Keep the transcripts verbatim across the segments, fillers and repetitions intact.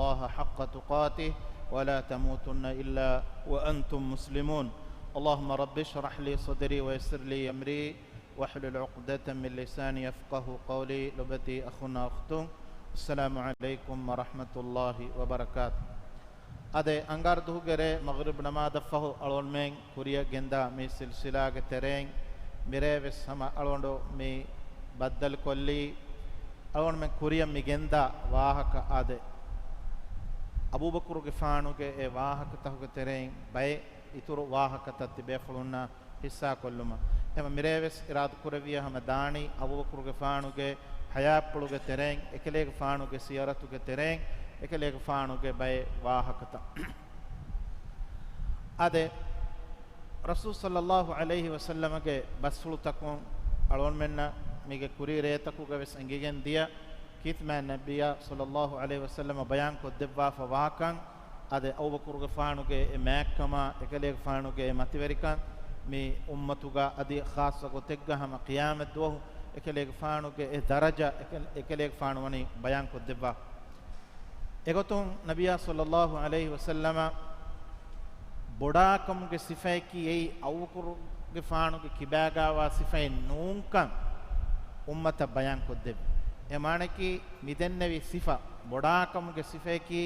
الله حق تقاته ولا تموتن إلا وأنتم مسلمون. اللهم رب اشرح لي صدري ويسر لي أمري واحلل عقدة من لساني يفقهوا قولي. ލޮބުވެތި އަޚުންނާ އުޚްތުން، އައްސަލާމު ޢަލައިކުމް ވަރަޙްމަތުﷲި ވަބަރަކާތު. އާދެ، އަންގާރަ ދުވަހުގެ ރޭ މަޣްރިބް ނަމާދަށްފަހު އަޅުގަނޑުމެން ކުރިއަށް ގެންދާ މި ސިލްސިލާގެ ތެރެއިން މިރޭވެސް ހަމަ އަޅުގަނޑު މި ބައްދަލުކޮށްލީ، އަޅުގަނޑުމެން ކުރިއަށް މި ގެންދާ ވާހަކަ. އާދެ، އަބޫބަކުރުގެފާނުގެ އެ ވާހަކަތަކުގެ ތެރެއިން ބައެއް އިތުރު ވާހަކަތައް ތިބޭފުޅުންނާ ޙިއްޞާކޮށްލުމަށް. އެހެން މިރޭވެސް އިރާދަކުރެއްވިއްޔާ ހަމަ ދާނީ އަބޫބަކުރުގެފާނުގެ ޙަޔާތްޕުޅުގެ ތެރެއިން، އެކަލޭގެފާނުގެ ސިޔަރަތުގެ ތެރެއިން، އެކަލޭގެފާނުގެ ބައެއް ވާހަކަތައް. އާދެ، ރަސޫލު ޞައްލައްލާހު ޢަލައިހި ވަސައްލަމަގެ ބަސްފުޅުތަކުން އަޅުގަނޑުމެންނަށް މީގެ ކުރީ ރޭތަކުގަ ވެސް އެނގިގެން ދިޔަ، ކީރިތި މާތް ނަބިއްޔާ ޞައްލައްލާހު ޢަލައިހި ވަސައްލަމަ ބަޔާން ކޮށްދެއްވާފަ ވާކަން، އާދެ، އަބޫބަކުރުގެފާނުގެ އެ މާތްކަމާ، އެކަލޭގެފާނުގެ އެ މަތިވެރިކަން، މި އުއްމަތުގަ އަދި ޚާއްޞަ ގޮތެއްގަ ހަމަ ޤިޔާމަތްދުވަހު އެކަލޭގެފާނުގެ އެ ދަރަޖަ، އެކަ-، އެކަލޭގެފާނު ވަނީ ބަޔާން ކޮށްދެއްވާ. އެގޮތުން ނަބިއްޔާ ޞައްލައްލާހު ޢަލައިހި ވަސައްލަމަ ބޮޑާކަމުގެ ސިފަޔަކީ އެއީ އަބޫބަކުރުގެފާނުގެ ކިބާގާވާ ސިފައެއް ނޫންކަން އުއްމަތަށް ބަޔާން ކޮށްދެއްވި. އެ މާނައަކީ މި ދެންނެވި ސިފަ ބޮޑާކަމުގެ ސިފަޔަކީ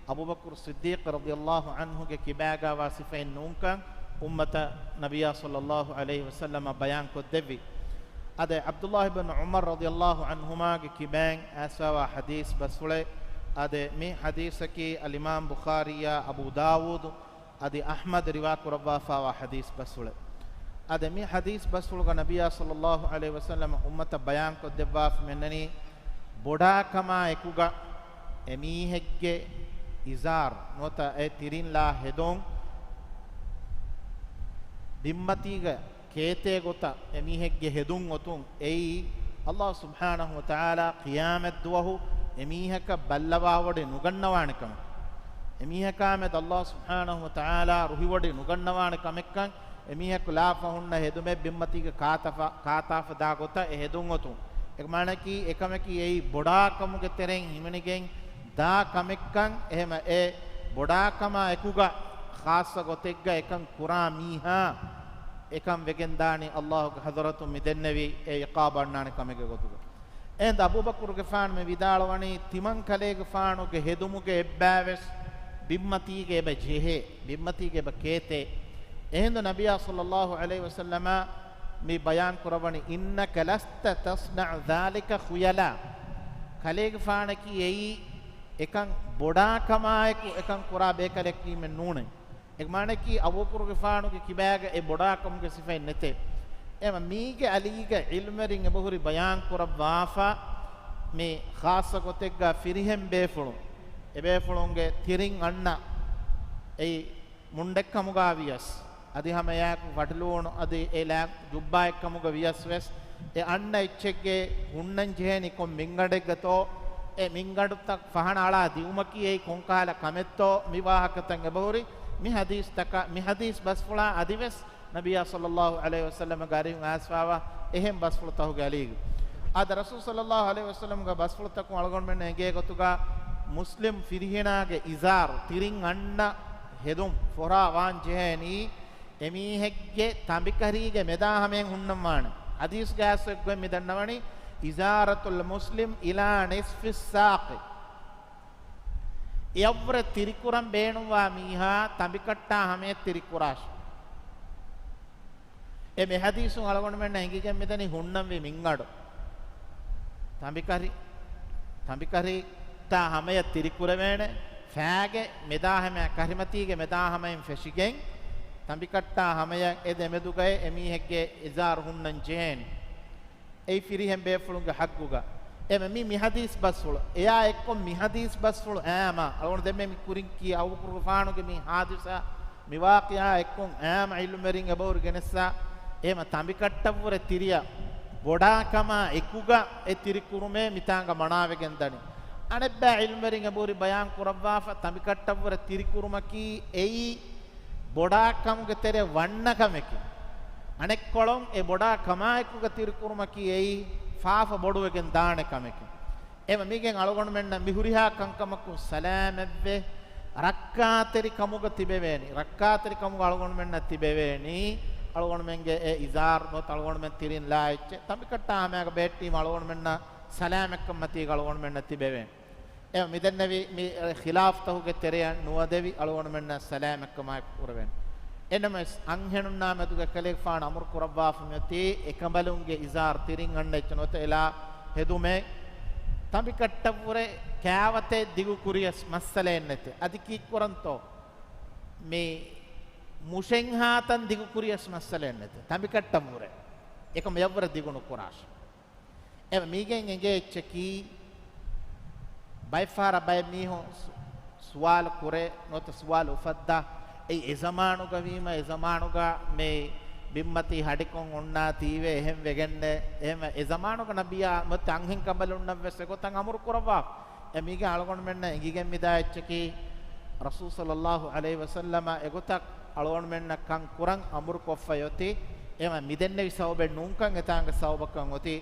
އަބޫބަކުރު ޞިއްދީޤް ރަޟިޔައްލާހު ޢަންހުގެ ކިބާގާވާ ސިފައެއް ނޫންކަން އުއްމަތަށް ނަބިއްޔާ ޞައްލައްލާހު ޢަލައިހި ވަސައްލަމަ ބަޔާން ކޮށްދެއްވި. އާދެ، ޢަބްދުﷲ ބިން ޢުމަރު ރަޟިޔައްލާހު ޢަންހުމާގެ ކިބައިން އައިސްފަވާ ޙަދީޘް ބަސްފުޅެއް. އާދެ، މި ޙަދީޘަކީ އަލްއިމާމް ބުޚާރީއާ އަބޫ ދާވޫދު އަދި އަޙްމަދު ރިވާކުރައްވާފަވާ ޙަދީޘް ބަސްފުޅެއް. އާދެ، މި ޙަދީޘް ބަސްފުޅުގަ ނަބިއްޔާ ޞައްލައްލާހު ޢަލައިހި ވަސައްލަމަ އުއްމަތަށް ބަޔާން ކޮށްދެއްވާފަ މިއަންނަނީ، ބޮޑާކަމާ އެކުގަ އެމީހެއްގެ އިޒާރު ނުވަތަ އެ ތިރިންލާ ހެދުން ބިންމަތީގަ ކޭތޭ ގޮތަށް އެމީހެއްގެ ހެދުން އޮތުން އެއީ، އައްލާހު ސުބްޙާނަހު ވަތަޢާލާ ޤިޔާމަތްދުވަހު އެމީހަކަށް ބައްލަވާވޮޑި ނުގަންނަވާނެ ކަމެއް. އެމީހަކާމެދު އައްލާހު ސުބްޙާނަހު ވަތަޢާލާ ރުހިވޮޑި ނުގަންނަވާނެ ކަމެއްކަން، އެމީހަކު ލާފަ ހުންނަ ހެދުމެއް ބިންމަތީގަ ކާތަފަ-، ކާތާފަ ދާ ގޮތަށް އެ ހެދުން އޮތުން. އެކަމަކީ، އެކަމަކީ އެއީ ބޮޑާކަމުގެ ތެރެއިން ހިމެނިގެން ދާ ކަމެއްކަން. އެހެމަ އެ ބޮޑާކަމާ އެކުގަ ޚާއްޞަ ގޮތެއްގަ އެކަން ކުރާ މީހާ އެކަން ވެގެންދާނީ އައްލާހުގެ ޙަޟްރަތުން މި ދެންނެވި އެ ޢިޤާބް އަންނާނެ ކަމެއްގެ ގޮތުގަ. އެހިނދު އަބޫބަކުރުގެފާނު މި ވިދާޅުވަނީ ތިމަން ކަލޭގެފާނުގެ ހެދުމުގެ އެއްބައިވެސް ބިންމަތީގެ އެބަ ޖެހޭ، ބިންމަތީގެ އެބަ ކޭތޭ. އެހިނދު ނަބިއްޔާ ޞައްލައްލާހު ޢަލައިހި ވަސައްލަމަ މި ބަޔާން ކުރައްވަނީ، "إنك لست تصنع ذلك خيلاء." ކަލޭގެފާނަކީ އެއީ އެކަން ބޮޑާ ކަމާއެކު އެކަން ކުރާ ބޭކަލެއް ކީމެއް ނޫނޭ. އެ މާނައަކީ އަބޫބަކުރުގެފާނުގެ ކިބާގަ އެ ބޮޑާ ކަމުގެ ސިފައެއް ނެތޭ. އެމަ މީގެ އަލީގަ ޢިލްމުވެރިން އެބަހުރި ބަޔާން ކުރައްވާފަ، މި ޚާއްޞަ ގޮތެއްގަ ފިރިހެން ބޭފުޅުން، އެ ބޭފުޅުންގެ ތިރިން އަންނަ އެއީ މުންޑެއްކަމުގަ ވިޔަސް، އަދި ހަމައެއާއެކު ފަޓިލޫނު އަދި އެ ލާ ޖުއްބާއެއްކަމުގަ ވިޔަސް ވެސް، އެ އަންނަ އެއްޗެއްގެ ހުންނަން ޖެހޭނީ ކޮން މިންގަނޑެއްގަތޯ، އެ މިންގަނޑުތައް ފަހަނަ އަޅާ ދިއުމަކީ އެއީ ކޮންކަހަލަ ކަމެއްތޯ، މި ވާހަކަތައް އެބަހުރި މި ޙަދީޘްތަކަށް، މި ޙަދީޘް ބަސްފުޅާ އަދިވެސް ނަބިއްޔާ ޞައްލައްލާހު ޢަލައިހި ވަސައްލަމަގެ އަރިހުން އައިސްފަވާ އެހެން ބަސްފުޅުތަކުގެ އަލީގަ. އާދެ، ރަސޫލު ޞައްލައްލާހު ޢަލައިހި ވަސައްލަމަގެ ބަސްފުޅުތަކުން އަޅުގަނޑުމެންނަށް އެނގޭ ގޮތުގަ، މުސްލިމް ފިރިހެނާގެ އިޒާރު ތިރިން އަންނަ ހެދުން ފޮރާ ވާން ޖެހޭނީ، އެމީހެއްގެ ތަނބިކަރީގެ މެދާ ހަމަޔަށް ހުންނަން ވާނެ. ޙަދީޘްގެ އަސްލު އެއްގޮތް މި ދަންނަވަނީ، "إزارة المسلم إلى نصف الساق." އެއަށްވުރެ ތިރިކުރަން ބޭނުންވާ މީހާ ތަނބިކައްޓާ ހަމަޔަށް ތިރިކުރާށޭ. އެ މި ޙަދީޘުން އަޅުގަނޑުމެންނަށް އެނގިގެން މިދަނީ ހުންނަންވީ މިންގަނޑު. ތަނބިކަރި-، ތަނބިކަރިތާ ހަމަޔަށް ތިރިކުރެވޭނެ. ފާގެ މެދާ ހަމަޔަށް، ކަރިމަތީގެ މެދާ ހަމަޔަށް ފެށިގެން، ތަނބިކައްޓާ ހަމަޔަށް އެ ދެމެދުގައި އެމީހެއްގެ އިޒާރު ހުންނަން ޖެހޭނެ. އެއީ ފިރިހެން ބޭފުޅުންގެ ޙައްޤުގަ. އެމަ މި މި ޙަދީޘް ބަސްފުޅު. އެޔާ އެއްކޮށް މި ޙަދީޘް ބަސްފުޅު އާއްމާ. އަޅުގަނޑު ދެންމެ މި ކުރިން ކީ އަބޫބަކުރުގެފާނުގެ މި ޙާދިސާ، މި ވާޤިޢާ އެއްކޮށް އާއްމު ޢިލްމުވެރިން އެބަހުރި ގެނެއްސާ، އެހެމަ ތަނބިކައްޓަށްވުރެ ތިރިއަށް ބޮޑާ ކަމާ އެކުގަ އެ ތިރިކުރުމޭ މިތާނގަ މަނާވެގެން ދަނީ. އަނެއްބައި ޢިލްމުވެރިން އެބަހުރި ބަޔާން ކުރައްވާފަ، ތަނބިކައްޓަށްވުރެ ތިރިކުރުމަކީ އެއީ ބޮޑާ ކަމުގެ ތެރެ ވަންނަ ކަމެކޭ. އަނެއްކޮޅުން އެ ބޮޑާ ކަމާއެކުގަ ތިރިކުރުމަކީ އެއީ ފާފަ ބޮޑުވެގެން ދާނެ ކަމެކޭ. އެމަ މީގެން އަޅުގަނޑުމެންނަށް މި ހުރިހާ ކަންކަމަކުން ސަލާމަތްވެ، ރައްކާތެރި ކަމުގަ ތިބެވޭނީ. ރައްކާތެރި ކަމުގަ އަޅުގަނޑުމެންނަށް ތިބެވޭނީ، އަޅުގަނޑުމެންގެ އެ އިޒާރު ނުވަތަ އަޅުގަނޑުމެން ތިރިން ލާ އެއްޗެއް ތަނބިކައްޓާ ހަމައިގަ ބެހެއްޓީމަ އަޅުގަނޑުމެންނަށް ސަލާމަތްކަން މަތީގަ އަޅުގަނޑުމެންނަށް ތިބެވޭނީ. އެ މިދެންނެވި މި ޚިލާފްތަކުގެ ތެރެއަށް ނުވަދެވި އަޅުގަނޑުމެންނަށް ސަލާމަތްކަމާއެކު ކުރެވޭނެ. އެނަމަވެސް، އަންހެނުންނާ މެދުގަ ކަލޭގެފާނު އަމުރު ކުރައްވާފަ މިއޮތީ، އެކަނބަލުންގެ އިޒާރު ތިރިން އަންނަ އެއްޗެއް ނުވަތަ އެލާ ހެދުމެއް ތަނބިކައްޓަށްވުރެ ކާވަތެއް ދިގު ކުރިޔަސް މައްސަލައެއް ނެތެ. އަދި ކީއްކުރަންތޯ؟ މި މުށެންހާ ތަން ދިގު ކުރިޔަސް މައްސަލައެއް ނެތެ. ތަނބިކައްޓަށްވުރެ އެކަމަށް އެއްވަރަށް ދިގު ނުކުރާށި. އެ މީގެން އެނގޭ އެއްޗަކީ، ބައެއްފަހަރަށް ބައެއް މީހުން ސު-، ސުވާލު ކުރޭ ނުވަތަ ސުވާލު އުފައްދާ، އެއީ އެ ޒަމާނުގަ ވީމަ، އެ ޒަމާނުގަ މި ބިންމަތީ ހަޑިކޮށް އޮންނާތީވެ އެހެން ވެގެންނެ، އެހެން އެ ޒަމާނުގަ ނަބިއްޔާ ނުވަތަ އަންހެން ކަނބަލުންނަށްވެސް އެގޮތަށް އަމުރު ކުރައްވާ. އެ މީގެ އަޅުގަނޑުމެންނަށް އެނގިގެން މިދާ އެއްޗަކީ، ރަސޫލު ޞައްލައްލާހު ޢަލައިހި ވަސައްލަމަ އެގޮތަށް އަޅުގަނޑުމެންނަށް ކަން ކުރަން އަމުރު ކޮށްފައި އޮތީ، އެމަ މިދެންނެވި ސަބަބެއް ނޫންކަން އެތާނގެ ސަބަބަކަށް އޮތީ،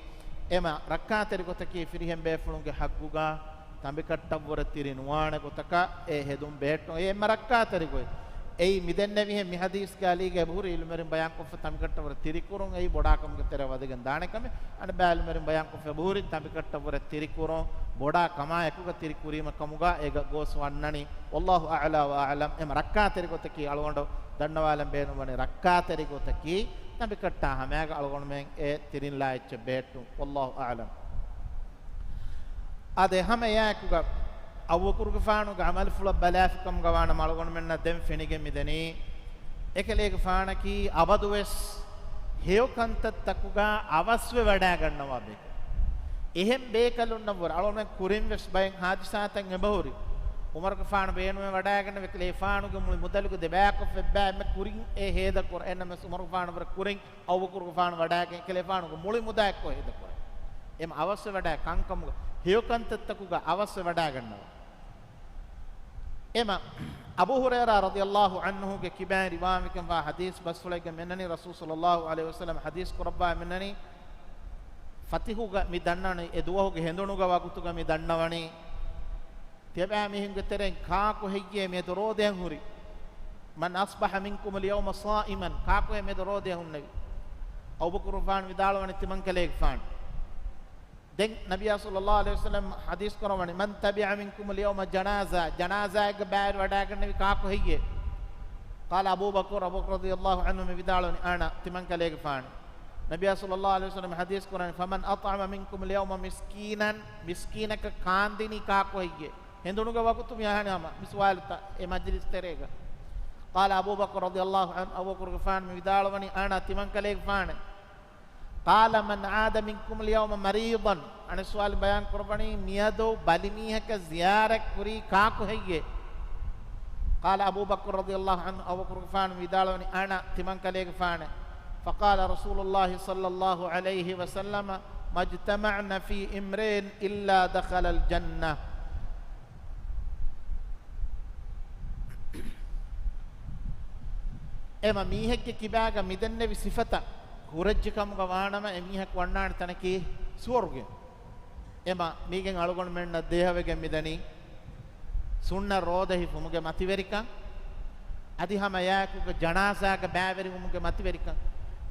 އެމަ ރައްކާތެރި ގޮތަކީ ފިރިހެން ބޭފުޅުންގެ ޙައްޤުގަ ތަނބިކައްޓަށްވުރެ ތިރި ނުވާނެ ގޮތަކަށް އެ ހެދުން ބެހެއްޓުން. އެ އެންމެ ރައްކާތެރި ގޮތް. އެއީ މިދެންނެވިހެން މި ޙަދީޘްގަ އަލީގެ އެބަހުރި ޢިލްމުވެރިން ބަޔާންކޮށްފަ ތަނބިކައްޓަށްވުރެ ތިރިކުރުން އެއީ ބޮޑާކަމުގެ ތެރެއަށް ވަދެގެން ދާނެ ކަމެއް. އަނެއްބައި ޢިލްމުވެރިން ބަޔާންކޮށްފަ އެބަހުރި ތަނބިކައްޓަށްވުރެ ތިރިކުރުން ބޮޑާ ކަމާ އެކުގަ ތިރި ކުރީމަ ކަމުގަ އޭގަ ގޯސް ވަންނަނީ. ވައްލާހު އަޢްލާ ވަ އަޢްލަމް. އެމަ ރައްކާތެރި ގޮތަކީ އަޅުގަނޑު ދަންނަވާލަން ބޭނުންވަނީ ރައްކާތެރި ގޮތަކީ ތަނބިކައްޓާ ހަމައިގަ އަޅުގަނޑުމެން އެ ތިރިން ލާ އެއްޗެއް ބެހެއްޓުން. ވައްލާހު އަޢްލަމް. އާދެ، ހަމަ އެއާއެކުގަ އަބޫބަކުރުގެފާނުގެ ޢަމަލުފުޅަށް ބަލާފިކަމުގަ ވާނަމަ އަޅުގަނޑުމެންނަށް ދެން ފެނިގެން މިދެނީ، އެކަލޭގެފާނަކީ އަބަދުވެސް ހެޔޮ ކަންތައްތަކުގަ އަވަސްވެ ވަޑާގަންނަވާ ބޭކަލެއް. އެހެން ބޭކަލުންނަށްވުރެ އަޅުގަނޑުމެން ކުރިންވެސް ބައެއް ހާދިސާތައް އެބަހުރި. ޢުމަރުގެފާނު ބޭނުމޭ ވަޑާގަންނަވާ އެކަލޭގެފާނުގެ މުޅި މުދަލުގެ ދެބަޔަކަށް އެއްބައި އެންމެ ކުރިން އެ ހޭދަކުރަން. އެންނަމެސް ޢުމަރުގެފާނު ވުރެ ކުރިން އަބޫބަކުރުގެފާނު ވަޑާގެން އެކަލޭފާނުގެ މުޅި މުދާއެއްކޮށް ހޭދަކުރޭ. އެމަ އަވަސްވެ ވަޑާ ކަންކަމުގަ ހެޔޮ ކަންތައްތަކުގަ އަވަސްވެ ވަޑާގަންނަވާ. އެމަ އަބޫ ހުރައިރާ ރަޟިޔައްލާހު ޢަންހުގެ ކިބައިން ރިވާވެގެންވާ ޙަދީޘް ބަސްފުޅެއްގެ މިންނަނީ ރަސޫލު ޞައްލައްލާހު ޢަލައިހި ވަސައްލަމަ ޙަދީޘް ކުރައްވާ މިންނަނީ، ފަތިހުގަ މި ދަންނަވަނީ އެ ދުވަހުގެ ހެނދުނުގެ ވަގުތުގަ މި ދަންނަވަނީ. ތިޔަބައިމީހުންގެ ތެރެއިން ކާކު ހެއްޔޭ މިއަދު ރޯދައަށް ހުރި؟ من أصبح منكم اليوم صائما، ކާކުހޭ މިއަދު ރޯދައަށް ހުންނެވި؟ އަބޫބަކުރުގެފާނު ވިދާޅުވަނީ ތިމަންކަލޭގެފާނު. ދެން ނަބިއްޔާ ޞައްލައްލާހު ޢަލައިހި ވަސައްލަމަ ޙަދީޘް ކުރައްވަނީ، من تبع منكم اليوم جنازة، ޖަނާޒާއެއްގަ ބައިވެރި ވަޑާގަންނެވި ކާކު ހެއްޔޭ؟ قال أبو بكر، އަބޫބަކުރު ރަޟިޔައްލާހު ޢަންހު މި ވިދާޅުވަނީ އަނަ، ތިމަންކަލޭގެފާނު. ނަބިއްޔާ ޞައްލައްލާހު ޢަލައިހި ވަސައްލަމަ ޙަދީޘް ކުރަނީ، فمن أطعم منكم اليوم مسكينا، މިސްކީނަކަށް ކާންދިނީ ކާކު ހެއްޔޭ؟ ހެނދުނުގެ ވަގުތު މި އަހަނީ ހަމަ މި ސުވާލުތައް އެ މަޖިލިސް ތެރޭގަ. قال أبو بكر رضي الله عنه، އަބޫބަކުރުގެފާނު މި ވިދާޅުވަނީ، أنا، ތިމަންކަލޭގެފާނެ. قال من عاد منكم اليوم مريضا، އަނެއް ސުވާލު ބަޔާން ކުރައްވަނީ، މިއަދު ބަލިމީހަކަށް ޒިޔާރަތް ކުރީ ކާކު ހެއްޔޭ؟ قال أبو بكر رضي الله عنه، އަބޫބަކުރުގެފާނު ވިދާޅުވަނީ، أنا، ތިމަންކަލޭގެފާނެ. فقال رسول الله صلى الله عليه وسلم، ما اجتمعن في امرئ إلا دخل الجنة. އެމަ މީހެއްގެ ކިބާގަ މިދެންނެވި ސިފަތައް ހުރެއްޖެ ކަމުގަ ވާނަމަ، އެ މީހަކު ވަންނާނެ ތަނަކީ ސުވަރުގެ. އެމަ މީގެން އަޅުގަނޑުމެންނަށް ދޭހަވެގެން މިދަނީ، ސުންނަ ރޯދަ ހިފުމުގެ މަތިވެރިކަން، އަދި ހަމަ އެއާއެކުގަ ޖަނާޒާގަ ބައިވެރިވުމުގެ މަތިވެރިކަން.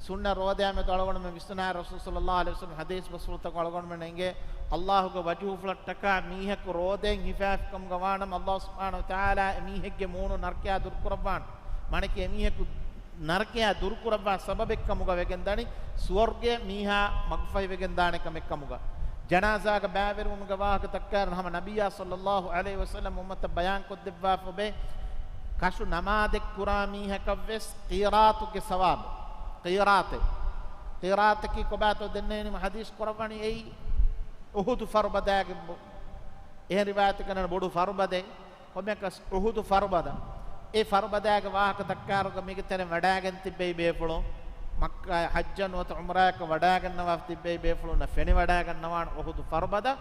ސުންނަ ރޯދައާ މެދު އަޅުގަނޑުމެން ވިސްނާ، ރަސޫލު ޞައްލައްލާހު ޢަލައިހި ވަސައްލަމަ ޙަދީޘް ބަސްފުޅުތަކުން އަޅުގަނޑުމެން އެނގޭ، އައްލާހުގެ ވަޖުހުފުޅަށްޓަކާ މީހަކު ރޯދައިން ހިފާފިކަމުގަ ވާނަމަ، އައްލާހު ސުބްޙާނަހު ވަތަޢާލާ އެ މީހެއްގެ މޫނު ނަރަކަޔާ ދުރުކުރައްވާނެ. މާނައަކީ އެ މީހަކު ނަރަކަޔާ ދުރުކުރައްވާ ސަބަބެއްކަމުގަ ވެގެންދަނީ، ސުވަރުގެ މީހާ މަގުފަހިވެގެންދާނެ ކަމެއްކަމުގަ. ޖަނާޒާގަ ބައިވެރިވުމުގެ ވާހަކަ ދައްކާއިރު ހަމަ ނަބިއްޔާ ޞައްލައްލާހު ޢަލައިހި ވަސައްލަމަ އުއްމަތަށް ބަޔާންކޮށްދެއްވާފަ އޮބޭ، ކަށު ނަމާދެއް ކުރާ މީހަކަށްވެސް ޤީރާތުގެ ސަވާބު. ޤީރާތެއް. ޤީރާތަކީ ކޮބާތޯ ދެންނެވީނީ ޙަދީޘް ކުރައްވަނީ އެއީ އުޙުދު ފަރުބަދާގެ ބޮ-، އެހެން ރިވާޔަތަކަށް ނަން ބޮޑު ފަރުބަދައެއް. ކޮންމެއަކަސް އުޙުދު ފަރުބަދަ. އެ ފަރުބަދާގެ ވާހަކަ ދައްކާއިރުގަ މީގެ ތެރެ ވަޑާގެން ތިއްބެވި ބޭފުޅުން، މައްކާ ޙައްޖަށް ނުވަތަ ޢުމްރާއަކަށް ވަޑާގަންނަވާފަ ތިއްބެވި ބޭފުޅުންނަށް ފެނިވަޑާގަންނަވާނެ އުޙުދު ފަރުބަދަ.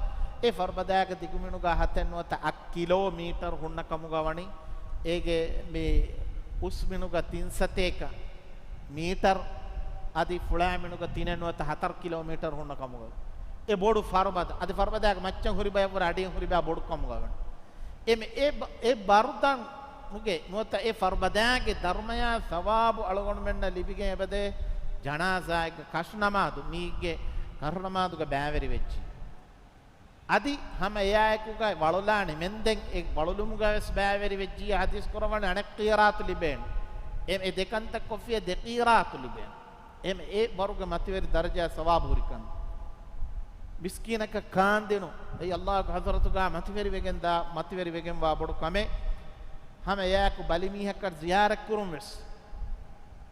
އެ ފަރުބަދާގެ ދިގުމިނުގަ ހަތެއް ނުވަތަ އަށް ކިލޯމީޓަރު ހުންނަ ކަމުގަ ވަނީ. އޭގެ މި އުސްމިނުގަ ތިން ސަތޭކަ މީޓަރު އަދި ފުޅާމިނުގަ ތިނެއް ނުވަތަ ހަތަރު ކިލޯމީޓަރު ހުންނަ ކަމުގަ. އެ ބޮޑު ފަރުބަދަ، އަދި ފަރުބަދާގެ މައްޗަށް ހުރި ބަޔަށްވުރެ އަޑިއަށް ހުރި ބަޔަށް ބޮޑުކަމުގަ ވަނީ. އެ މެ-، އެ ބަ-، އެ ބަރުދަނުގެ ނުވަތަ އެ ފަރުބަދާގެ ދަރުމަޔާ ސަވާބު އަޅުގަނޑުމެންނަށް ލިބިގެން އެބަދޭ ޖަނާޒާއެއްގެ ކަށުނަމާދު، މީގެ ކަށުނަމާދުގަ ބައިވެރިވެއްޖި. އަދި ހަމަ އެއާއެކުގަ ވަޅުލާނެ މެންދެން އެ ވަޅުލުމުގަ ވެސް ބައިވެރިވެއްޖި. ހަދީސް ކުރައްވަނީ އަނެއް ޤީރާތު ލިބޭނެ. އެ، އެ ދެ ކަންތައް ކޮށްފިޔަ ދެ ޤީރާތު ލިބޭނެ. އެ މެ-، އެ ވަރުގެ މަތިވެރި ދަރަޖަ ސަވާބު ހުރިކަން. މިސްކީނަކަށް ކާންދިނުން، އެއީ އައްލާހުގެ ޙަޟްރަތުގަ މަތިވެރިވެގެން ދާ، މަތިވެރިވެގެންވާ ބޮޑު ކަމެއް. ހަމަ އެއާއެކު ބަލިމީހަކަށް ޒިޔާރަތްކުރުން ވެސް.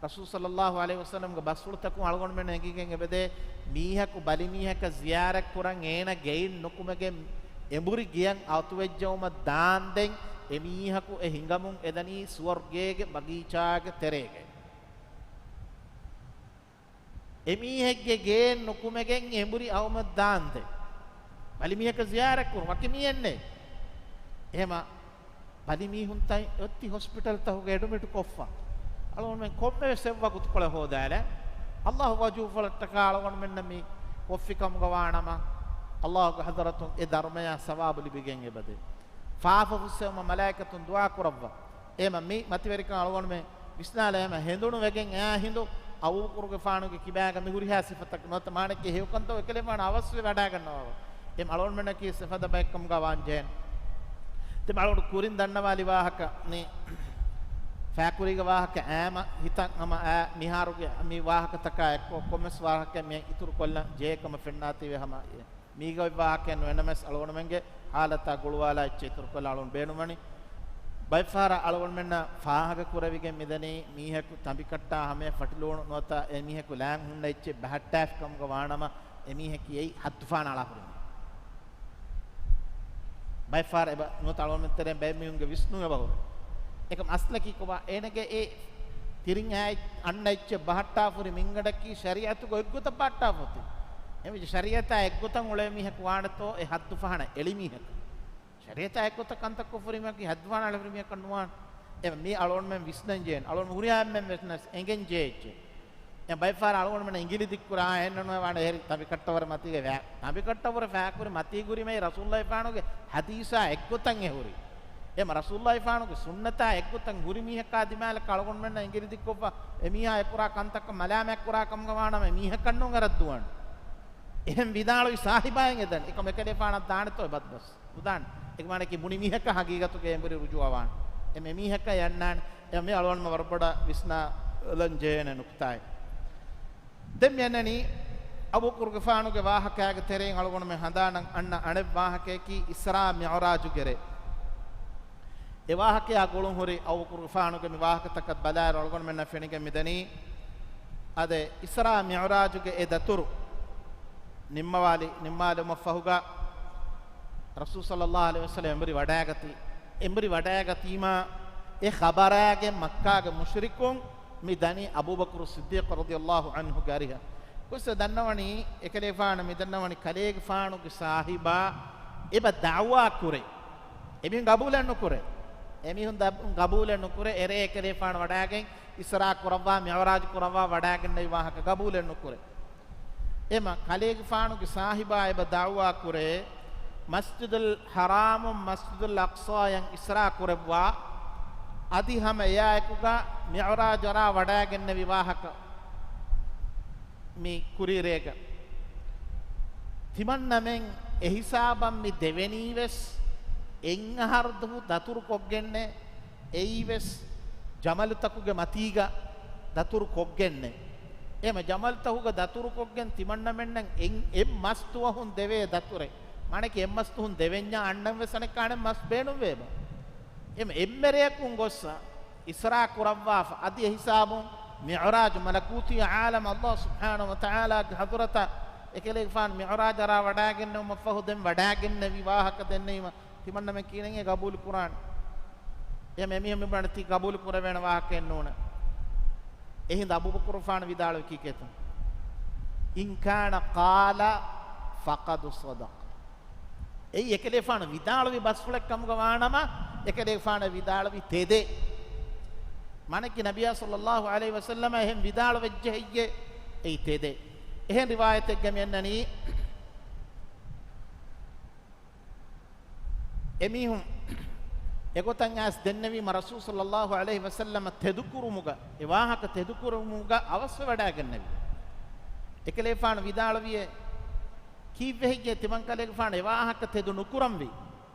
ރަސޫލު ޞައްލައްލާހު ޢަލައިހި ވަސައްލަމްގެ ބަސްފުޅުތަކުން އަޅުގަނޑުމެން އެނގިގެން އެބަދޭ، މީހަކު ބަލިމީހަކަށް ޒިޔާރަތްކުރަން އޭނަ ގެއިން ނުކުމެގެން އެނބުރި ގެޔަށް އަތުވެއްޖައުމަށް ދާންދެން އެމީހަކު އެ ހިނގަމުން އެދަނީ ސުވަރުގޭގެ ބަގީޗާގެ ތެރޭގައި. އެމީހެއްގެ ގެއެއް ނުކުމެގެން އެނބުރި އައުމަށް ދާންދެން. ބަލިމީހަކަށް ޒިޔާރަތްކުރުން ވަކި މީހެއްނެއް. އެހެމަ ބަލިމީހުންތައް އޮތީ ހޮސްޕިޓަލްތަކުގަ އެޑްމިޓް ކޮށްފަ. އަޅުގަނޑުމެން ކޮންމެވެސް އެއްވަގުތުކޮޅެއް ހޯދާލާ، އައްލާހު ވަޖޫފުޅަށްޓަކާ އަޅުގަނޑުމެންނަށް މި ކޮށްފިކަމުގަ ވާނަމަ، އައްލާހުގެ ޙަޟްރަތުން އެ ދަރުމަޔާ ސަވާބު ލިބިގެން އެބަދޭ. ފާފަ ފުއްސެވުމަށް މަލާއިކަތުން ދުޢާ ކުރައްވާ. އެހެމަ މި މަތިވެރިކަން އަޅުގަނޑުމެން ވިސްނާލަ އެހެމަ ހެނދުނު ވެގެން އެއާ ހިނދު އަބޫބަކުރުގެފާނުގެ ކިބާގަ މި ހުރިހާ ސިފަތަކު ނުވަތަ މާނައެއްގެ ހެޔޮކަންތައް އެކަލޭފާނު އަވަސްވެ ވަޑާގަންނަވާ. އެ އަޅުގަނޑުމެންނަކީ ސިފަ ދަބައެއްކަމުގަ ވާން ޖެހޭނެ. ތި އަޅުގަނޑު ކުރިން ދަންނަވާލި ވާހަކަ ނީ ފާކުރީގެ ވާހަކަ އާމަ ހިތަށް ހަމަ އާ މިހާރުގެ މި ވާހަކަތަކާ އެއްކޮށް ކޮންމެސް ވާހަކައެއް މި އިތުރު ކޮށްލަން ޖެހޭ ކަމަށް ފެންނާތީވެ ހަމަ މީގަ އޮތް ވާހަކައެއް ނުވެނަމަވެސް، އަޅުގަނޑުމެންގެ ހާލަތާ ގުޅުވާލާ އެއްޗެއް އިތުރުކޮށްލާ އަޅުގަނޑު ބޭނުންވަނީ. ބައެއްފަހަރަށް އަޅުގަނޑުމެންނަށް ފާހަގަކުރެވިގެން މިދަނީ، މީހަކު ތަނބިކައްޓާ ހަމަޔަށް ފަޓިލުވުނު ނުވަތަ އެ މީހަކު ލާން ހުންނަ އެއްޗެއް ބަހައްޓާފި ކަމުގަ ވާނަމަ، އެ މީހަކީ އެއީ ހައްދުފާނަށް އަޅާ ހުރި މީހެއް. ބައެއްފަހަރަށް އެބަ ނުވަތަ އަޅުގަނޑުމެން ތެރެއިން ބައެއް މީހުންގެ ވިސްނުން އެބަ ހުރޭ. އެކަމް އަސްލަކީ ކޮބާ؟ އޭނަގެ އެ ތިރިން އައި-، އަންނަ އެއްޗެއް ބަހައްޓާފަ ހުރި މިންގަނޑަކީ ޝަރީޢަތުގަ އެއްގޮތަށް ބަހައްޓާފަ އޮތީ. އެމަ ޝަރީޢަތާ އެއްގޮތަށް އުޅޭ މީހަކު ވާނެތޯ އެ ހައްދު ފަހަނަ އެޅި މީހަކު. ޝަރީޢަތާ އެއްގޮތަށް ކަންތައް ކޮށްފަ ހުރި މީހަކީ ހައްދު ފަހަނަ އެޅި ހުރި މީހަކަށް ނުވާނެ. އެ މީ އަޅުގަނޑުމެން ވިސްނަން ޖެހޭނެ. އަޅުގަނޑު ހުރިހާ އެންމެން ވެސް އެނގެން ޖެހޭ އެއްޗެއް. އެ ބައެއްފަހަރަށް އަޅުގަނޑުމެން އިނގިލި ދިއްކުރާ އެހެންނުވާނެ އެހެރި ތަނބިކައްޓަވަރު މަތީގަ ވާ-، ތަނބިކައްޓަވަރު ފާކުރި މަތީ ގުރިމައި ރަސޫލުﷲ ފާނުގެ ޙަދީޘާ އެއްގޮތަށް އެ ހުރި. އެމަ ރަސޫލުﷲ ފާނުގެ ސުންނަތާ އެއްގޮތަށް ހުރި މީހަކާ ދިމާލަކަށް އަޅުގަނޑުމެންނަށް އިނގިލި ދިއްކޮށްފަ، އެ މީހާ އެ ކުރާ ކަންތަކަށް މަލާމާތް ކުރާ ކަމުގަ ވާނަމަ އެ މީހަކަށް ނޫން އެ ރައްދުވާނެ. އެހެން ވިދާޅުވި ސާހިބާއިން އެދަން އެކަމަކު އެކަލޭފާނަށް ދާނެތޯ އެ ބަދުބަސް؟ ނުދާނެ. އެކަމަކު މުޅި މީހަކަށް ހަގީގަތުގައި އެނބުރި ރުޖޫޢަވާނެ. އެ މީހަކަށް އަންނާނެ. އެ މީ އަޅުގަނޑުމެން ވަރަށް ބޮޑަށް ވިސްނާލަން ޖެހޭނެ ނުކުތާއެއް. ދެން މި އަންނަނީ އަބޫބަކުރުގެފާނުގެ ވާހަކާގެ ތެރެއިން އަޅުގަނޑުމެން ހަނދާނަށް އަންނަ އަނެއް ވާހަކަޔަކީ އިސްރާ މިޢުރާޖުގެ ރޭ. އެ ވާހަކަޔާ ގުޅުންހުރި އަބޫބަކުރުގެފާނުގެ މި ވާހަކަތަކަށް ބަލާއިރު އަޅުގަނޑުމެންނަށް ފެނިގެން މިދަނީ، އާދެ، އިސްރާ މިޢުރާޖުގެ އެ ދަތުރު ނިންމަވާލި، ނިންމާލުމަށްފަހުގަ ރަސޫލު ޞައްލައްލާހު ޢަލައިހި ވަސައްލަމަ އެނބުރި ވަޑާގަތީ، އެނބުރި ވަޑާގަތީމާ އެ ޚަބަރާގެން މައްކާގެ މުޝްރިކުން މި ދަނީ އަބޫބަކުރު ޞިއްދީޤު ރަޟިޔައްލާހު ޢަންހުގެ އަރިހަށް. ގޮސް ދަންނަވަނީ، އެކަލޭފާނަށް މި ދަންނަވަނީ ކަލޭގެފާނުގެ ސާހިބާ އެބަ ދަޢުވާ ކުރޭ. އެމީހުން ގަބޫލެއް ނުކުރޭ. އެމީހުން ދަ-، ގަބޫލެއް ނުކުރޭ. އެރޭ އެކަލޭފާނު ވަޑާގެން އިސްރާ ކުރައްވާ، މިޢުރާޖު ކުރައްވާ ވަޑާގެންނެވި ވާހަކަ ގަބޫލެއް ނުކުރޭ. އެމަ ކަލޭގެފާނުގެ ސާހިބާ އެބަ ދަޢުވާ ކުރޭ، މަސްޖިދުލް ޙަރާމުން މަސްޖިދުލް އަޤްޞާޔަށް އިސްރާ ކުރެއްވާ، އަދި ހަމަ އެއާއެކުގަ މިޢުރާޖަށް ވަޑާގެންނެވި ވާހަކަ މި ކުރީ ރޭގަ. ތިމަންނަމެން އެހިސާބަށް މި ދެވެނީވެސް އެއް އަހަރު ދުވަހު ދަތުރު ކޮށްގެންނޭ، އެއީވެސް ޖަމަލުތަކުގެ މަތީގަ ދަތުރު ކޮށްގެންނޭ. އެމަ ޖަމަލުތަކުގަ ދަތުރު ކޮށްގެން ތިމަންނަމެންނަށް އެއް، އެއް މަސް ދުވަހުން ދެވޭ ދަތުރެއް. މާނައަކީ އެއް މަސް ދުވަހުން ދެވެންޏާ އަންނަން ވެސް އަނެއްކާނެ މަސް ބޭނުންވޭބަ. އެމަ އެންމެ ރެޔަކުން ގޮއްސަ އިސްރާ ކުރައްވާފަ، އަދި އެހިސާބުން މިޢުރާޖު މަލަކޫތީ ޢާލަމް އައްލާހު ސުބްޙާނަހު ވަތަޢާލާގެ ޙަޟްރަތަށް އެކަލޭގެފާނު މިޢުރާޖަށް ވަޑާގެންނެވުމަށްފަހު ދެން ވަޑާގެންނެވި ވާހަކަ ދެންނެވީމަ، ތިމަންނަމެން ކީނެން އެ ގަބޫލު ކުރާނެ. އެ މެ މީހުން މި ބުނާނެ ތީ ގަބޫލު ކުރެވޭނެ ވާހަކައެއް ނޫނޭ. އެހިނދު އަބޫބަކުރުފާނު ވިދާޅުވި ކީކޭތަ؟ إن كان قال فقد صدق. އެއީ އެކަލޭފާނު ވިދާޅުވި ބަސްފުޅެއް ކަމުގަ ވާނަމަ، އެކަލޭފާނަށް ވިދާޅުވި ތެދެއް. މާނައަކީ ނަބިއްޔާ ޞައްލައްލާހު ޢަލައިހި ވަސައްލަމަ އެހެން ވިދާޅުވެއްޖެ ހެއްޔޭ؟ އެއީ ތެދެއް. އެހެން ރިވާޔަތެއްގަ މި އަންނަނީ، އެމީހުން އެގޮތަށް އައިސް ދެންނެވީމަ، ރަސޫލު ޞައްލައްލާހު ޢަލައިހި ވަސައްލަމަ ތެދުކުރުމުގަ، އެ ވާހަކަ ތެދުކުރުމުގަ އަވަސްވެވަޑައިގެންނެވި. އެކަލޭގެފާނު ވިދާޅުވިއޭ، ކީއްވެ ހެއްޔޭ ތިމަންކަލޭގެފާނު އެ ވާހަކަ ތެދު ނުކުރަންވީ؟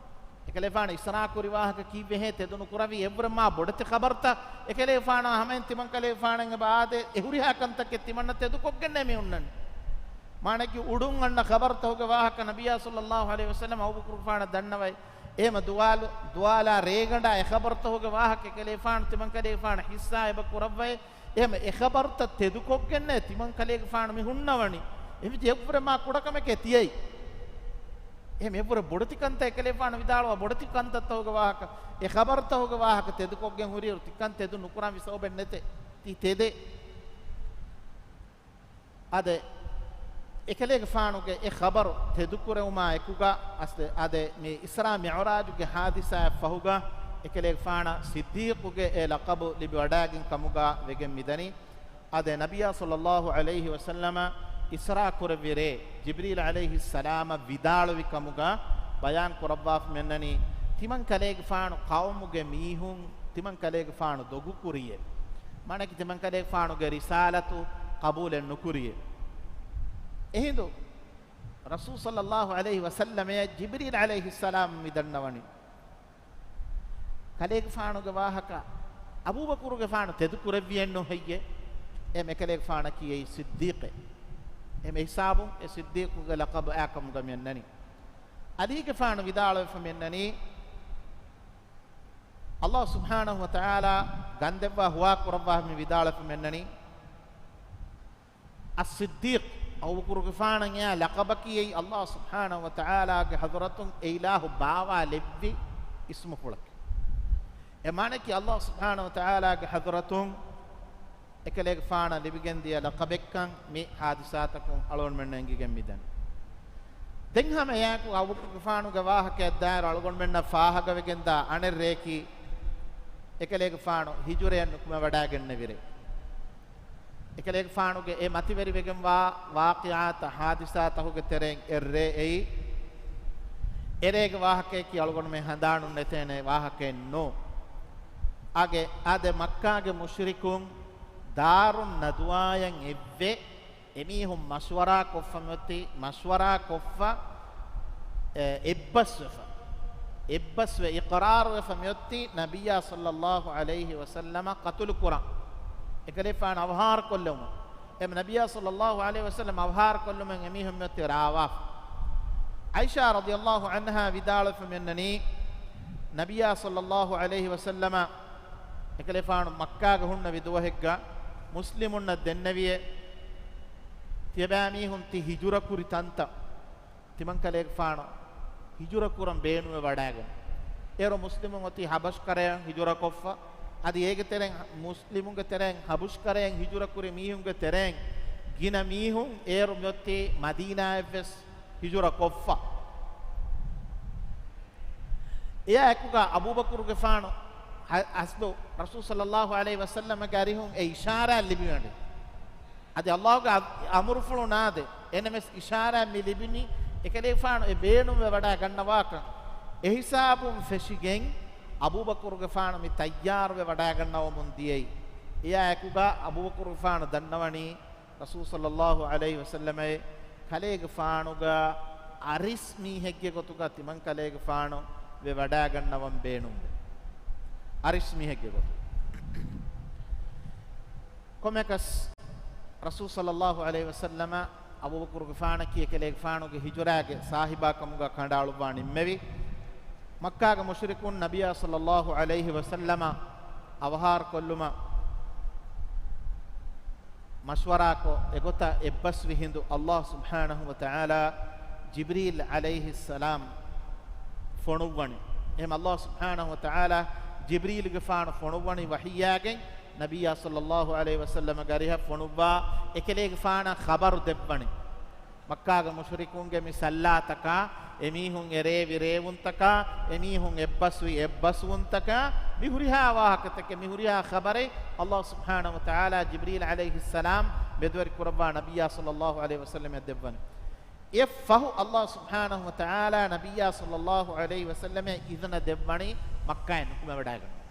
އެކަލޭގެފާނު އިސްރާ ކުރި ވާހަކަ ކީއްވެހޭ ތެދު ނުކުރަންވީ؟ އެއްވުރެ މާ ބޮޑެތި ޚަބަރުތައް އެކަލޭގެފާނާ ހަމައިން ތިމަންކަލޭގެފާނަށް އެބަ އާދޭ، އެ ހުރިހާ ކަންތަކެއް ތިމަންނަ ތެދުކޮށްގެންނޭ މި ހުންނަނީ. މާނައަކީ އުޑުން އަންނަ ޚަބަރުތަކުގެ ވާހަކަ ނަބިއްޔާ ޞައްލައްލާހު ޢަލައިހި ވަސައްލަމަ އަބޫބަކުރުގެފާނަށް ދަންނަވައި، އެހެމަ ދުވާލު، ދުވާލާ ރޭގަނޑާ އެ ޚަބަރުތަކުގެ ވާހަކަ އެކަލޭގެފާނު ތިމަންކަލޭގެފާނަށް ހިއްސާ އެބަ ކުރައްވައި، އެހެމަ އެ ޚަބަރުތައް ތެދުކޮށްގެންނޭ ތިމަންކަލޭގެފާނު މި ހުންނަވަނީ. އެހެންވީ އެއްވުރެ މާ ކުޑަކަމެކޭ ތިޔައީ. އެހެމަ އެއްވުރެ ބޮޑެތި ކަންތައް އެކަލޭގެފާނު ވިދާޅުވާ ބޮޑެތި ކަންތައްތަކުގެ ވާހަކަ، އެ ޚަބަރުތަކުގެ ވާހަކަ ތެދުކޮށްގެން ހުރިއިރު ތިކަން ތެދު ނުކުރަންވީ ސަބަބެއް ނެތޭ. ތީ ތެދޭ. އާދެ، އެކަލޭގެފާނުގެ އެ ޚަބަރު ތެދުކުރެވުމާ އެކުގަ އަސްލެ، އާދެ، މި އިސްރާ މިޢުރާޖުގެ ޙާދިސާއަށް ފަހުގަ އެކަލޭގެފާނަށް ޞިއްދީޤުގެ އެ ލަޤަބު ލިބިވަޑައިގެން ކަމުގަ ވެގެން މިދަނީ. އާދެ، ނަބިއްޔާ ޞައްލައްލާހު ޢަލައިހި ވަސައްލަމަ އިސްރާ ކުރެއްވި ރޭ، ޖިބްރީލް ޢަލައިހިއްސަލާމަށް ވިދާޅުވި ކަމުގަ ބަޔާން ކުރައްވާފަ މިއަންނަނީ، ތިމަންކަލޭގެފާނު ޤައުމުގެ މީހުން ތިމަންކަލޭގެފާނު ދޮގުކުރިއޭ. މާނައަކީ ތިމަންކަލޭގެފާނުގެ ރިސާލަތު ޤަބޫލެއް ނުކުރިއޭ. އެހިނދު ރަސޫލު ޞައްލައްލާހު ޢަލައިހި ވަސައްލަމައަށް ޖިބްރީލް ޢަލައިހިއްސަލާމް މި ދަންނަވަނީ، ކަލޭގެފާނުގެ ވާހަކަ އަބޫބަކުރުގެފާނު ތެދުކުރެއްވިއެއްނު ހެއްޔޭ؟ އެ މެކަލޭގެފާނަކީ އެއީ ޞިއްދީޤެއް. އެ މެ ހިސާބުން އެ ޞިއްދީޤުގެ ލަޤަބު އާކަމުގަ މިއަންނަނީ. ޢަލީގެފާނު ވިދާޅުވެފަ މިއަންނަނީ، ﷲ ސުބްޙާނަހު ވަތަޢާލާ ގަންދެއްވާ ހުވާ ކުރައްވާ މި ވިދާޅުވެފަ މިއަންނަނީ، އައްޞިއްދީޤް، އަބޫބަކުރުގެފާނަށް އެއާ ލަޤަބަކީ އެއީ ﷲ ސުބްޙާނަހު ވަތަޢާލާގެ ޙަޟްރަތުން އެ އިލާހު ބާވާލެއްވި އިސްމުފުޅަކީ. އެ މާނައަކީ ﷲ ސުބްޙާނަހު ވަތަޢާލާގެ ޙަޟްރަތުން އެކަލޭގެފާނަށް ލިބިގެންދިޔަ ލަޤަބެއްކަން މި ޙާދިސާތަކުން އަޅުގަނޑުމެންނަށް އެނގިގެން މިދަނީ. ދެން ހަމަ އެއާއެކު އަބޫބަކުރުގެފާނުގެ ވާހަކައަށް ދާއިރު އަޅުގަނޑުމެންނަށް ފާހަގަވެގެންދާ އަނެއް ރެއަކީ، އެކަލޭގެފާނު ހިޖުރަޔަށް ނުކުމެވަޑައިގެންނެވި ރޭ. އެކަލޭގެފާނުގެ އެ މަތިވެރިވެގެންވާ ވާޤިޢާތައް ޙާދިސާތަކުގެ ތެރެއިން އެއްރޭ އެއީ، އެރޭގެ ވާހަކަޔަކީ އަޅުގަނޑުމެން ހަނދާނުން ނެތޭނެ ވާހަކައެއް ނޫން. އާދެ، އާދެ، މައްކާގެ މުޝްރިކުން ދާރުން ނަދުވާޔަށް އެއްވެ އެމީހުން މަޝްވަރާ ކޮށްފަ މިއޮތީ، މަޝްވަރާ ކޮށްފަ، އެ، އެއްބަސްވެފަ. އެއްބަސްވެ އިޤްރާރުވެފަ މިއޮތީ ނަބިއްޔާ ޞައްލައްލާހު ޢަލައިހި ވަސައްލަމަ ޤަތުލު ކުރަން. އެކަލޭގެފާނު އަވަހާރަ ކޮށްލެވުމަށް. އެ ނަބިއްޔާ ޞައްލައްލާހު ޢަލައިހި ވަސައްލަމަ އަވަހާރަ ކޮށްލުމުން އެމީހުން މިއޮތީ ރާވާފަ. ޢާއިޝާ ރަޟިޔައްލާހު ޢަންހާ ވިދާޅުވެފަ މިއަންނަނީ، ނަބިއްޔާ ޞައްލައްލާހު ޢަލައިހި ވަސައްލަމަ އެކަލޭފާނު މައްކާގަ ހުންނެވި ދުވަހެއްގަ މުސްލިމުންނަށް ދެންނެވިއޭ، ތިޔަބައިމީހުން ތި ހިޖުރަކުރި ތަންތަން ތިމަންކަލޭގެފާނު ހިޖުރަކުރަން ބޭނުންވެވަޑައިގެން. އޭރު މުސްލިމުން އޮތީ ޙަބަޝްކަރަޔަށް ހިޖުރަކޮށްފަ، އަދި އޭގެ ތެރެއިން، މުސްލިމުންގެ ތެރެއިން ޙަބަޝްކަރަޔަށް ހިޖުރަކުރި މީހުންގެ ތެރެއިން ގިނަ މީހުން އޭރު މިއޮތީ މަދީނާއަށްވެސް ހިޖުރަކޮށްފަ. އެއާ އެކުގަ އަބޫބަކުރުގެފާނު ހަ-، އަސްލު ރަސޫލު ޞައްލައްލާހު ޢަލައިހި ވަސައްލަމަގެ އަރިހުން އެ އިޝާރާތް ލިބިވަޑައި. އަދި ﷲގެ އަ-، އަމުރުފުޅު ނާދެ، އެނަމެސް އިޝާރާތް މި ލިބުނީ އެކަލޭފާނު އެ ބޭނުންވެ ވަޑައިގަންނަވާކަން. އެހިސާބުން ފެށިގެން އަބޫބަކުރުގެފާނު މި ތައްޔާރުވެ ވަޑައިގަންނަވަމުން ދިޔައީ. އެއާ އެކުގަ އަބޫބަކުރުގެފާނު ދަންނަވަނީ، ރަސޫލު ޞައްލައްލާހު ޢަލައިހި ވަސައްލަމައި ކަލޭގެފާނުގަ އަރިސް މީހެއްގެ ގޮތުގަ ތިމަން ކަލޭގެފާނު ވެ ވަޑައިގަންނަވަން ބޭނުންވެ. އަރިސް މީހެއްގެ ގޮތު. ކޮންމެކަސް، ރަސޫލު ޞައްލައްލާހު ޢަލައިހި ވަސައްލަމަ އަބޫބަކުރުގެފާނަކީ އެކަލޭގެފާނުގެ ހިޖުރާގެ ސާހިބާ ކަމުގަ ކަނޑައަޅުއްވާ ނިންމެވި. މައްކާގެ މުޝްރިކުން ނަބިއްޔާ ޞައްލައްލާހު ޢަލައިހި ވަސައްލަމަ އަވަހާރަ ކޮށްލުމަށް މަޝްވަރާކޮށް، އެގޮތަށް އެއްބަސްވި ހިނދު ﷲ ސުބްޙާނަހު ވަތަޢާލާ ޖިބްރީލް ޢަލައިހިއްސަލާމް ފޮނުއްވަނީ. އެހެން ﷲ ސުބްޙާނަހު ވަތަޢާލާ ޖިބްރީލްގެފާނު ފޮނުއްވަނީ ވަޙީއާގެން، ނަބިއްޔާ ޞައްލައްލާހު ޢަލައިހި ވަސައްލަމަގެ އަރިހަށް ފޮނުއްވާ އެކަލޭގެފާނަށް ޚަބަރު ދެއްވަނީ. މައްކާގެ މުޝްރިކުންގެ މި ސައްލާތަކާ، އެމީހުން އެރޭވި ރޭވުންތަކާ، އެމީހުން އެއްބަސްވި އެއްބަސްވުންތަކާ، މި ހުރިހާ ވާހަކަތަކެއް، މި ހުރިހާ ޚަބަރެއް ﷲ ސުބްޙާނަހު ވަތަޢާލާ ޖިބްރީލް ޢަލައިހިއްސަލާމް މެދުވެރި ކުރައްވާ ނަބިއްޔާ ޞައްލައްލާހު ޢަލައިހި ވަސައްލަމަށް ދެއްވަނީ. އެއަށްފަހު ﷲ ސުބްޙާނަހު ވަތަޢާލާ ނަބިއްޔާ ޞައްލައްލާހު ޢަލައިހި ވަސައްލަމަށް އިޒުނަ ދެއްވަނީ މައްކާއިން ނުކުމެވަޑައިގަންނަވާ.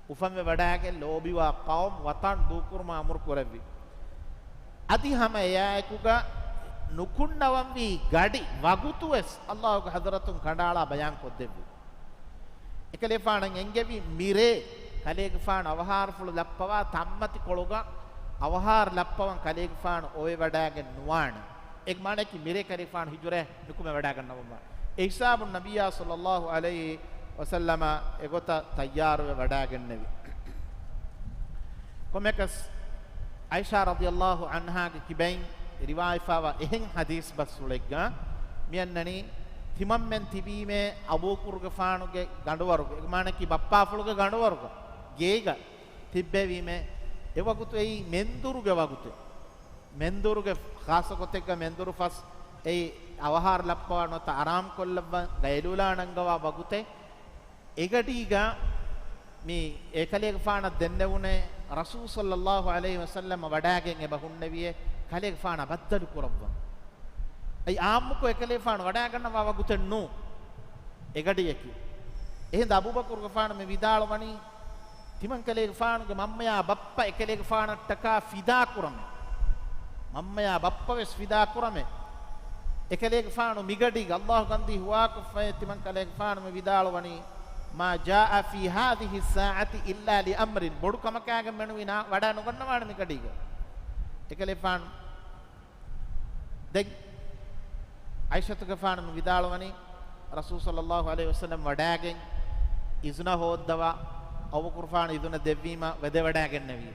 އުފަންވެވަޑައިގެން ލޯބިވާ ޤައުމު ވަޠަން ދޫކުރުމަށް އަމުރު ކުރެއްވި. އަދި ހަމަ އެއާއެކުގަ ނުކުންނަވަންވީ ގަޑި ވަގުތުވެސް ﷲގެ ޙަޟްރަތުން ކަނޑައަޅާ ބަޔާން ކޮށްދެއްވި. އެކަލޭގެފާނަށް އެންގެވި މިރޭ ކަލޭގެފާނު އަވަހާރަފުޅު ލައްޕަވާ ތަންމަތި ކޮޅުގަ އަވަހާރަ ލައްޕަވަން ކަލޭގެފާނު އޮވެވަޑައިގެން ނުވާނެ. އޭގެ މާނައަކީ މިރޭ ކަލޭގެފާނު ހިޖުރަ ނުކުމެވަޑައިގަންނަވަމާ. އެ ހިސާބުން ނަބިއްޔާ ޞައްލައްލާހު ޢަލައިހި ވަސައްލަމަ އެގޮތަށް ތައްޔާރުވެ ވަޑައިގެންނެވި. ކޮންމެއަކަސް ޢާއިޝާ ރަޟިޔައްލާހު ޢަންހާގެ ކިބައިން ރިވާވެފައިވާ އެހެން ޙަދީޘް ބަސްފުޅެއްގަ މިއަންނަނީ، ތިމަންމެން ތިބީމޭ އަބޫބަކުރުގެފާނުގެ ގަނޑުވަރުގަ، އޭގެ މާނައަކީ ބައްޕާފުޅުގެ ގަނޑުވަރުގަ، ގޭގަ ތިއްބެވީމޭ. އެވަގުތު އެއީ މެންދުރުގެ ވަގުތެއް. މެންދުރުގެ ޚާއްޞަ ގޮތެއްގަ މެންދުރު ފަސް އެއީ އަވަހާރަ ލައްޕަވާ ނުވަތަ އަރާމްކޮށްލައްވަން ގައިލޫލާން އަންގަވާ ވަގުތެއް. އެގަޑީގަ މި އެކަލޭގެފާނަށް ދެންނެވުނޭ ރަސޫލު ޞައްލައްލާހު ޢަލައިހި ވަސައްލަމަ ވަޑައިގެން އެބަ ހުންނެވިޔޭ ކަލޭގެފާނަށް ބައްދަލު ކުރައްވަން. އެއީ އާއްމުކޮށް އެކަލޭގެފާނު ވަޑައިގަންނަވާ ވަގުތެއް ނޫން އެގަޑިއަކީ. އެހިނދު އަބޫބަކުރުގެފާނު މި ވިދާޅުވަނީ، ތިމަންކަލޭގެފާނުގެ މަންމަޔާ ބައްޕަ އެކަލޭގެފާނަށްޓަކާ ފިދާކުރަމޭ. މަންމަޔާ ބައްޕަވެސް ފިދާކުރަމޭ. އެކަލޭގެފާނު މިގަޑީގަ ﷲ ގަންދީ ހުވާކޮށްފައޭ. ތިމަންކަލޭގެފާނު މި ވިދާޅުވަނީ، "ما جاء في هذه الساعة إلا لأمر." ބޮޑު ކަމަކާގެން މެނުވީ ނާ ވަޑައި ނުގަންނަވާނެ މިގަޑީގަ. އެކަލޭގެފާނު ދެން ޢާއިޝަތުގެފާނު މި ވިދާޅުވަނީ، ރަސޫލު ޞައްލައްލާހު ޢަލައިހި ވަސައްލަމް ވަޑައިގެން އިޒުނަ ހޯއްދަވާ، އަބޫބަކުރުފާނު އިޒުނަ ދެއްވީމަ ވެދެވަޑައިގެންނެވި.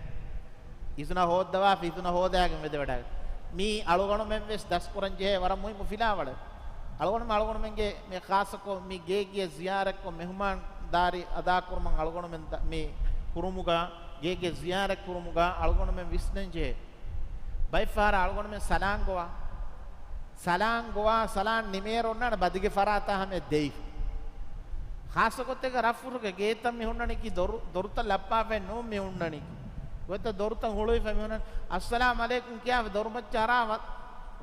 އިޒުނަ ހޯއްދަވާފަ އިޒުނަ ހޯދައިގެން ވެދެވަޑައިގެން. މީ އަޅުގަނޑުމެން ވެސް ދަސްކުރަން ޖެހޭ ވަރަށް މުހިއްމު ފިލާވަޅެއް. އަޅުގަނޑުމެން އަޅުގަނޑުމެންގެ މި ޚާއްޞަކޮށް މި ގޭގެ ޒިޔާރަތްކޮށް މެހުމާންދާރީ އަދާކުރުމަށް އަޅުގަނޑުމެން ދަ-، މި ހުރުމުގަ، ގޭގެ ޒިޔާރަތް ކުރުމުގަ އަޅުގަނޑުމެން ވިސްނަން ޖެހޭ. ބައެއްފަހަރަށް އަޅުގަނޑުމެން ސަލާން ގޮވާ. ސަލާން ގޮވާ، ސަލާން ނިމޭއިރު އޮންނާނެ ބަދިގެ ފަރާތާ ހަމަޔަށް ދެއިފަ. ޚާއްޞަ ގޮތެއްގަ ރަށްފުށުގެ ގޭތައް މި ހުންނަނީކީ ދޮރު، ދޮރުތައް ލައްޕާފައެއް ނޫން މި ހުންނަނީކީ. ގޮތަށް ދޮރުތައް ހުޅުވިފަ މި ހުންނަނީ. އައްސަލާމް ޢަލައިކުމް ކިޔާފަ ދޮރުމައްޗަށް އަރާ ވަ-،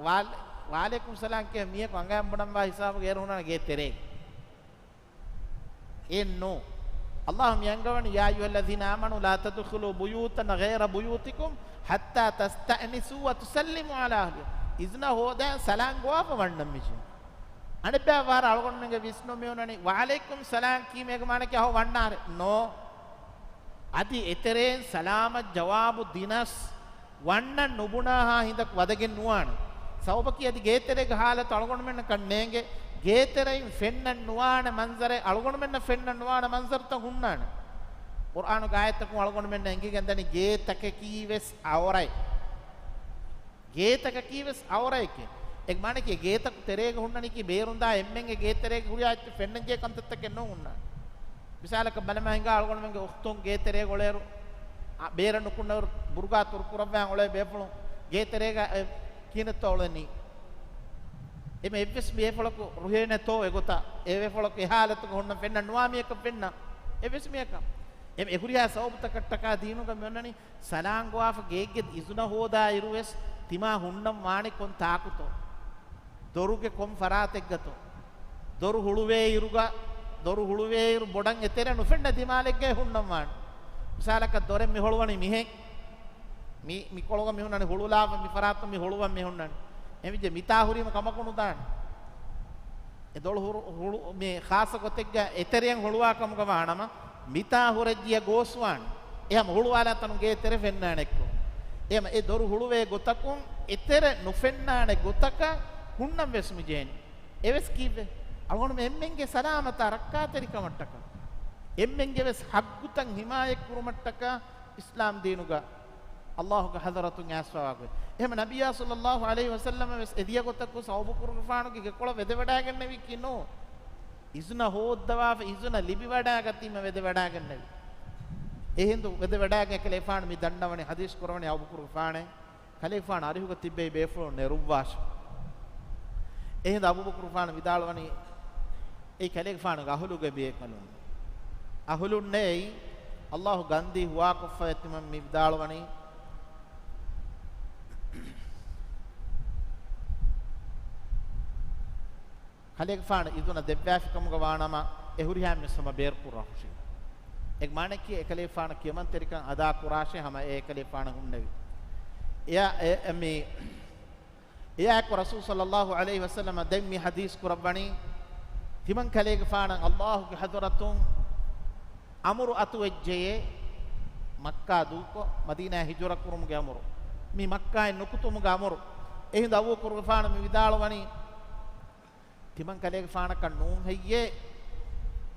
ވާލެ-، ވަޢަލައިކުމް ސަލާމް ކިޔާ މީހަކު އަނގަޔަށް ބުނަންވާ ހިސާބުގަ އޭރު ހުންނާނެ ގޭ ތެރޭގަ. އެއްނު. ﷲ މި އަންގަވަނީ، "يا أيها الذين آمنوا لا تدخلوا بيوتا غير بيوتكم حتى تستأنسوا وتسلموا على أهلها." އިޒުނަ ހޯދާ ސަލާން ގޮވާފަ ވަންނަން މިޖެހޭ. އަނެއްބައި ވަރަށް އަޅުގަނޑުމެންގެ ވިސްނުން މި ހުންނަނީ، "ވަޢަލައިކުމް ސަލާމް" ކީމޭގެ މާނައަކީ އަހޯ ވަންނާރޭ. ނޯ. އަދި އެތެރޭން ސަލާމަށް ޖަވާބު ދިނަސް، ވަންނަން ނުބުނާހާ ހިނދަކު ވަދެގެން ނުވާނެ. ސަބަބަކީ އަދި ގޭތެރޭގެ ޙާލަތު އަޅުގަނޑުމެންނަކަށް ނޭނގެ، ގޭތެރެއިން ފެންނަން ނުވާނެ މަންޒަރެއް، އަޅުގަނޑުމެންނަށް ފެންނަން ނުވާނެ މަންޒަރުތައް ހުންނާނެ. ޤުރްއާނުގެ އާޔަތްތަކުން އަޅުގަނޑުމެންނަށް އެނގިގެންދަނީ ގޭތަކަކީ ވެސް އައުރަތް. ގޭތަކަކީ ވެސް އައުރައެކޭ. އޭގެ މާނައަކީ ގޭތަކު ތެރޭގަ ހުންނަނީކީ ބޭރުންދާ އެންމެންގެ ގޭތެރޭގަ ހުރިހާ އެއްޗެއް ފެންނަންޖެހޭ ކަންތައްތަކެއް ނޫން ހުންނާނެ. މިސާލަކަށް ބަލަމާ ހިނގާ އަޅުގަނޑުމެންގެ އުޚްތުން ގޭތެރޭގަ އުޅޭއިރު، އަ، ބޭރަށް ނުކުންނައިރު ބުރުގާ ތުރުކުރައްވާ އުޅޭ ބޭފުޅުން ގޭތެރޭގަ އެ ކިހިނެއްތޯ އުޅެނީ؟ އެމެ އެއްވެސް ބޭފުޅަކު ރުހޭނެތޯ އެގޮތަށް އެ ބޭފުޅަކު އެ ޙާލަތުގަ ހުންނަ ފެންނަން ނުވާ މީހަކަށް ފެންނަ އެއްވެސް މީހަކަށް. އެމެ އެ ހުރިހާ ސަބަބުތަކަށްޓަކާ ދީނުގަ މި އޮންނަނީ ސަލާން ގޮވާފަ ގޭގެ އިޒުނަ ހޯދާ އިރުވެސް ތިމާ ހުންނަން ވާނެ ކޮން ތާކުތޯ؟ ދޮރުގެ ކޮން ފަރާތެއްގަތޯ؟ ދޮރު ހުޅުވޭ އިރުގަ، ދޮރު ހުޅުވޭ އިރު ބޮޑަށް އެތެރެ ނުފެންނަ ދިމާލެއްގައި ހުންނަން ވާނެ. މިސާލަކަށް ދޮރެއް މި ހޮޅުވަނީ މިހެން. މި، މި ކޮޅުގަ މި ހުންނަނީ ހުޅުލާފަ މި ފަރާތުން މި ހޮޅުވަން މި ހުންނަނީ. އެހެންވެއްޖެ މިތާ ހުރީމަ ކަމަކު ނުދާނެ. އެ ދޮރު ހުޅު، ހުޅު، މި ޚާއްޞަ ގޮތެއްގަ އެތެރެއަށް ހުޅުވާ ކަމުގަ ވާނަމަ، މިތާ ހުރެއްޖިޔަ ގޯސްވާނެ. އެހަމަ ހުޅުވާލާ ތަނުން ގޭ ތެރެ ފެންނާނެ އެއްކޮށް. އެހަމަ އެ ދޮރު ހުޅުވޭ ގޮތަކުން އެތެރެ ނުފެންނާނެ ގޮތަކަށް ހުންނަން ވެސް މި ޖެހެނީ. އެވެސް ކީއްވެ؟ އަޅުގަނޑުމެން އެންމެންގެ ސަލާމަތާ ރައްކާތެރިކަމަށްޓަކާ، އެންމެންގެ ވެސް ޙައްޤުތައް ޙިމާޔަތް ކުރުމަށްޓަކާ، އިސްލާމް ދީނުގަ ﷲ ގެ ޙަޟްރަތުން އައިސްފަވާ ގޮތް. އެހެން ނަބިއްޔާ ޞައްލައްލާހު ޢަލައިހި ވަސައްލަމަ ވެސް އެ ދިޔަ ގޮތަކު އަބޫބަކުރުގެފާނުގެ ގެކޮޅަށް ވެދެވަޑައިގެންނެވީކީ ނޫން. އިޒުނަ ހޯއްދަވާފަ، އިޒުނަ ލިބިވަޑައިގަތީމަ ވެދެވަޑައިގެންނެވި. އެހިނދު ވެދެވަޑައިގެން އެކަލޭފާނު މި ދަންނަވަނީ ޙަދީޘް ކުރަވަނީ އަބޫބަކުރުގެފާނޭ. ކަލޭގެފާނު އަރިހުގަ ތިއްބެވި ބޭފުޅުން ނެރުއްވާށޭ. އެހިނދު އަބޫބަކުރުގެފާނު ވިދާޅުވަނީ، އެއީ ކަލޭގެފާނުގެ އަހުލުގެ ބޭކަލުން. އަހުލުންނޭ އެއީ، ﷲ ގަންދީ ހުވާކޮށްފައި ތިމަން މި ވިދާޅުވަނީ، ކަލޭގެފާނު އިޒުނަ ދެއްވާފިކަމުގަ ވާނަމަ، އެ ހުރިހާ މީސް ހަމަ ބޭރުކުރާ ހުށި. އެ މާނައަކީ އެކަލޭގެފާނަށް ކިޔަމަންތެރިކަން އަދާކުރާށޭ ހަމަ އެ އެކަލޭގެފާނަށް ހުންނެވި. އެއާ، އެ، އެ، މި، އެއާއެކު ރަސޫލު ޞައްލައްލާހު ޢަލައިހި ވަސައްލަމަ ދެން މި ޙަދީޘް ކުރައްވަނީ، ތިމަން ކަލޭގެފާނަށް ﷲ ގެ ޙަޟްރަތުން އަމުރު އަތުވެއްޖެޔޭ، މައްކާ ދޫކޮށް މަދީނާ ހިޖުރަ ކުރުމުގެ އަމުރު، މި މައްކާއިން ނުކުތުމުގެ އަމުރު. އެހިނދު އަބޫބަކުރުގެފާނު މި ވިދާޅުވަނީ، ތިމަން ކަލޭގެފާނަކަށް ނޫން ހެއްޔޭ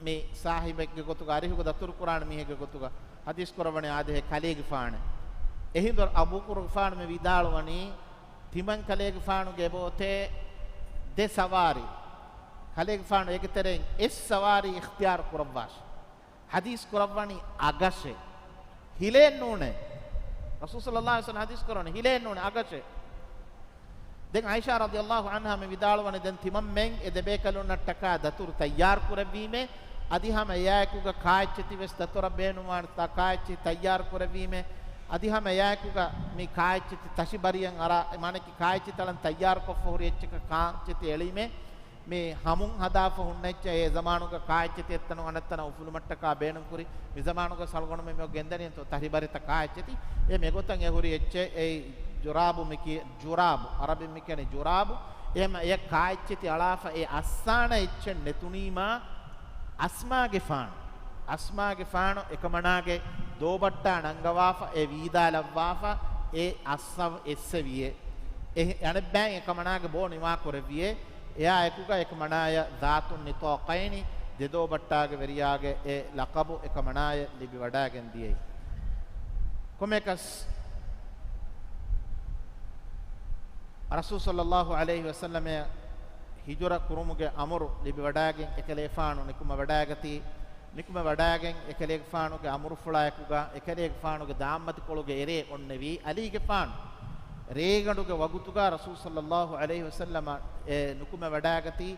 މި ސާހިބެއްގެ ގޮތުގަ، އަރިހުގަ ދަތުރުކުރާނެ މީހެއްގެ ގޮތުގަ؟ ޙަދީޘް ކުރައްވަނީ އާދެ، އެ ކަލޭގެފާނެއް. އެހިނދު އަބޫބަކުރުގެފާނު މި ވިދާޅުވަނީ، ތިމަން ކަލޭގެފާނުގެ އެބައޮތޭ ދެ ސަވާރީ. ކަލޭގެފާނު އޭގެ ތެރެއިން އެއް ސަވާރީ އިޚްތިޔާރު ކުރައްވާށި. ޙަދީޘް ކުރައްވަނީ އަގަށޭ. ހިލޭއް ނޫނޭ. ރަސޫލު ޞައްލައްލާހު ޢަލައިހި ވަސައްލަމަ ޙަދީޘް ކުރައްވަނީ ހިލޭއް ނޫނޭ، އަގަށޭ. ދެން ޢާއިޝާ ރަޟިޔައްލާހު ޢަންހާ މި ވިދާޅުވަނީ، ދެން ތިމަންމެން އެ ދެބޭކަލުންނަށްޓަކާ ދަތުރު ތައްޔާރު ކުރެއްވީމޭ، އަދި ހަމަ އެއާއެކުގަ ކާއެއްޗެތި ވެސް ދަތުރަށް ބޭނުންވާނެތާ ކާއެއްޗެތި ތައްޔާރު ކުރެއްވީމޭ، އަދި ހަމަ އެއާއެކުގަ މި ކާއެއްޗެތި ތަށި ބަރިއަށް އަރާ، މާނައަކީ ކާއެއްޗެތި ތަޅަން ތައްޔާރުކޮށްފަ ހުރި އެއްޗަކަށް ކާއެއްޗެތި އެޅީމޭ، މި ހަމުން ހަދާފަ ހުންނަ އެއްޗެއް އެ ޒަމާނުގަ ކާއެއްޗެތި އެއްތަނުން އަނެއްތަނަށް އުފުލުމަށްޓަކާ ބޭނުންކުރި. މި ޒަމާނުގަ އަޅުގަނޑުމެން މި ގެންދަނީ ތަ-، ތަށި ބަރިތައް ކާއެއްޗެތި. އެ މިގޮތަށް އެ ހުރި އެއްޗެއް އެއީ ޖުރާބު މި ކި-، ޖުރާބު، އަރަބިން މި ކިޔަނީ ޖުރާބު. އެހެން އެ ކާއެއްޗެތި އަޅާފަ އެ އައްސާނެ އެއްޗެއް ނެތުނީމާ، އަސްމާގެފާނު، އަސްމާގެފާނު އެކަމަނާގެ ދޯބައްޓާ ނަންގަވާފަ އެ ވީދާލައްވާފަ އެ އައްސަވަ އެއްސެވިއޭ. އެ އަނެއްބައިން އެކަމަނާގެ ބޯ ނިވާކުރެއްވިއޭ. އެއާއެކުގަ އެކަމަނާޔަށް ޛާތުން ނިޠާޤައިނި، ދެ ދޯބައްޓާގެ ވެރިޔާގެ އެ ލަޤަބު އެކަމަނާޔަށް ލިބިވަޑައިގެން ދިޔައީ. ކޮމެކަސް، ރަސޫލު ޞައްލައްލާހު ޢަލައިހި ވަސައްލަމައަށް ހިޖުރަ ކުރުމުގެ އަމުރު ލިބިވަޑައިގެން އެކަލޭފާނު ނިކުމެވަޑައިގަތީ. ނިކުމެވަޑައިގެން އެކަލޭގެފާނުގެ އަމުރުފުޅާއެކުގަ، އެކަލޭގެފާނުގެ ދާންމަތިކޮޅުގެ އެރޭ އޮންނެވީ ޢަލީގެފާނު. ރޭގަނޑުގެ ވަގުތުގަ ރަސޫލު ޞައްލައްލާހު ޢަލައިހި ވަސައްލަމަ، އެ، ނުކުމެވަޑައިގަތީ.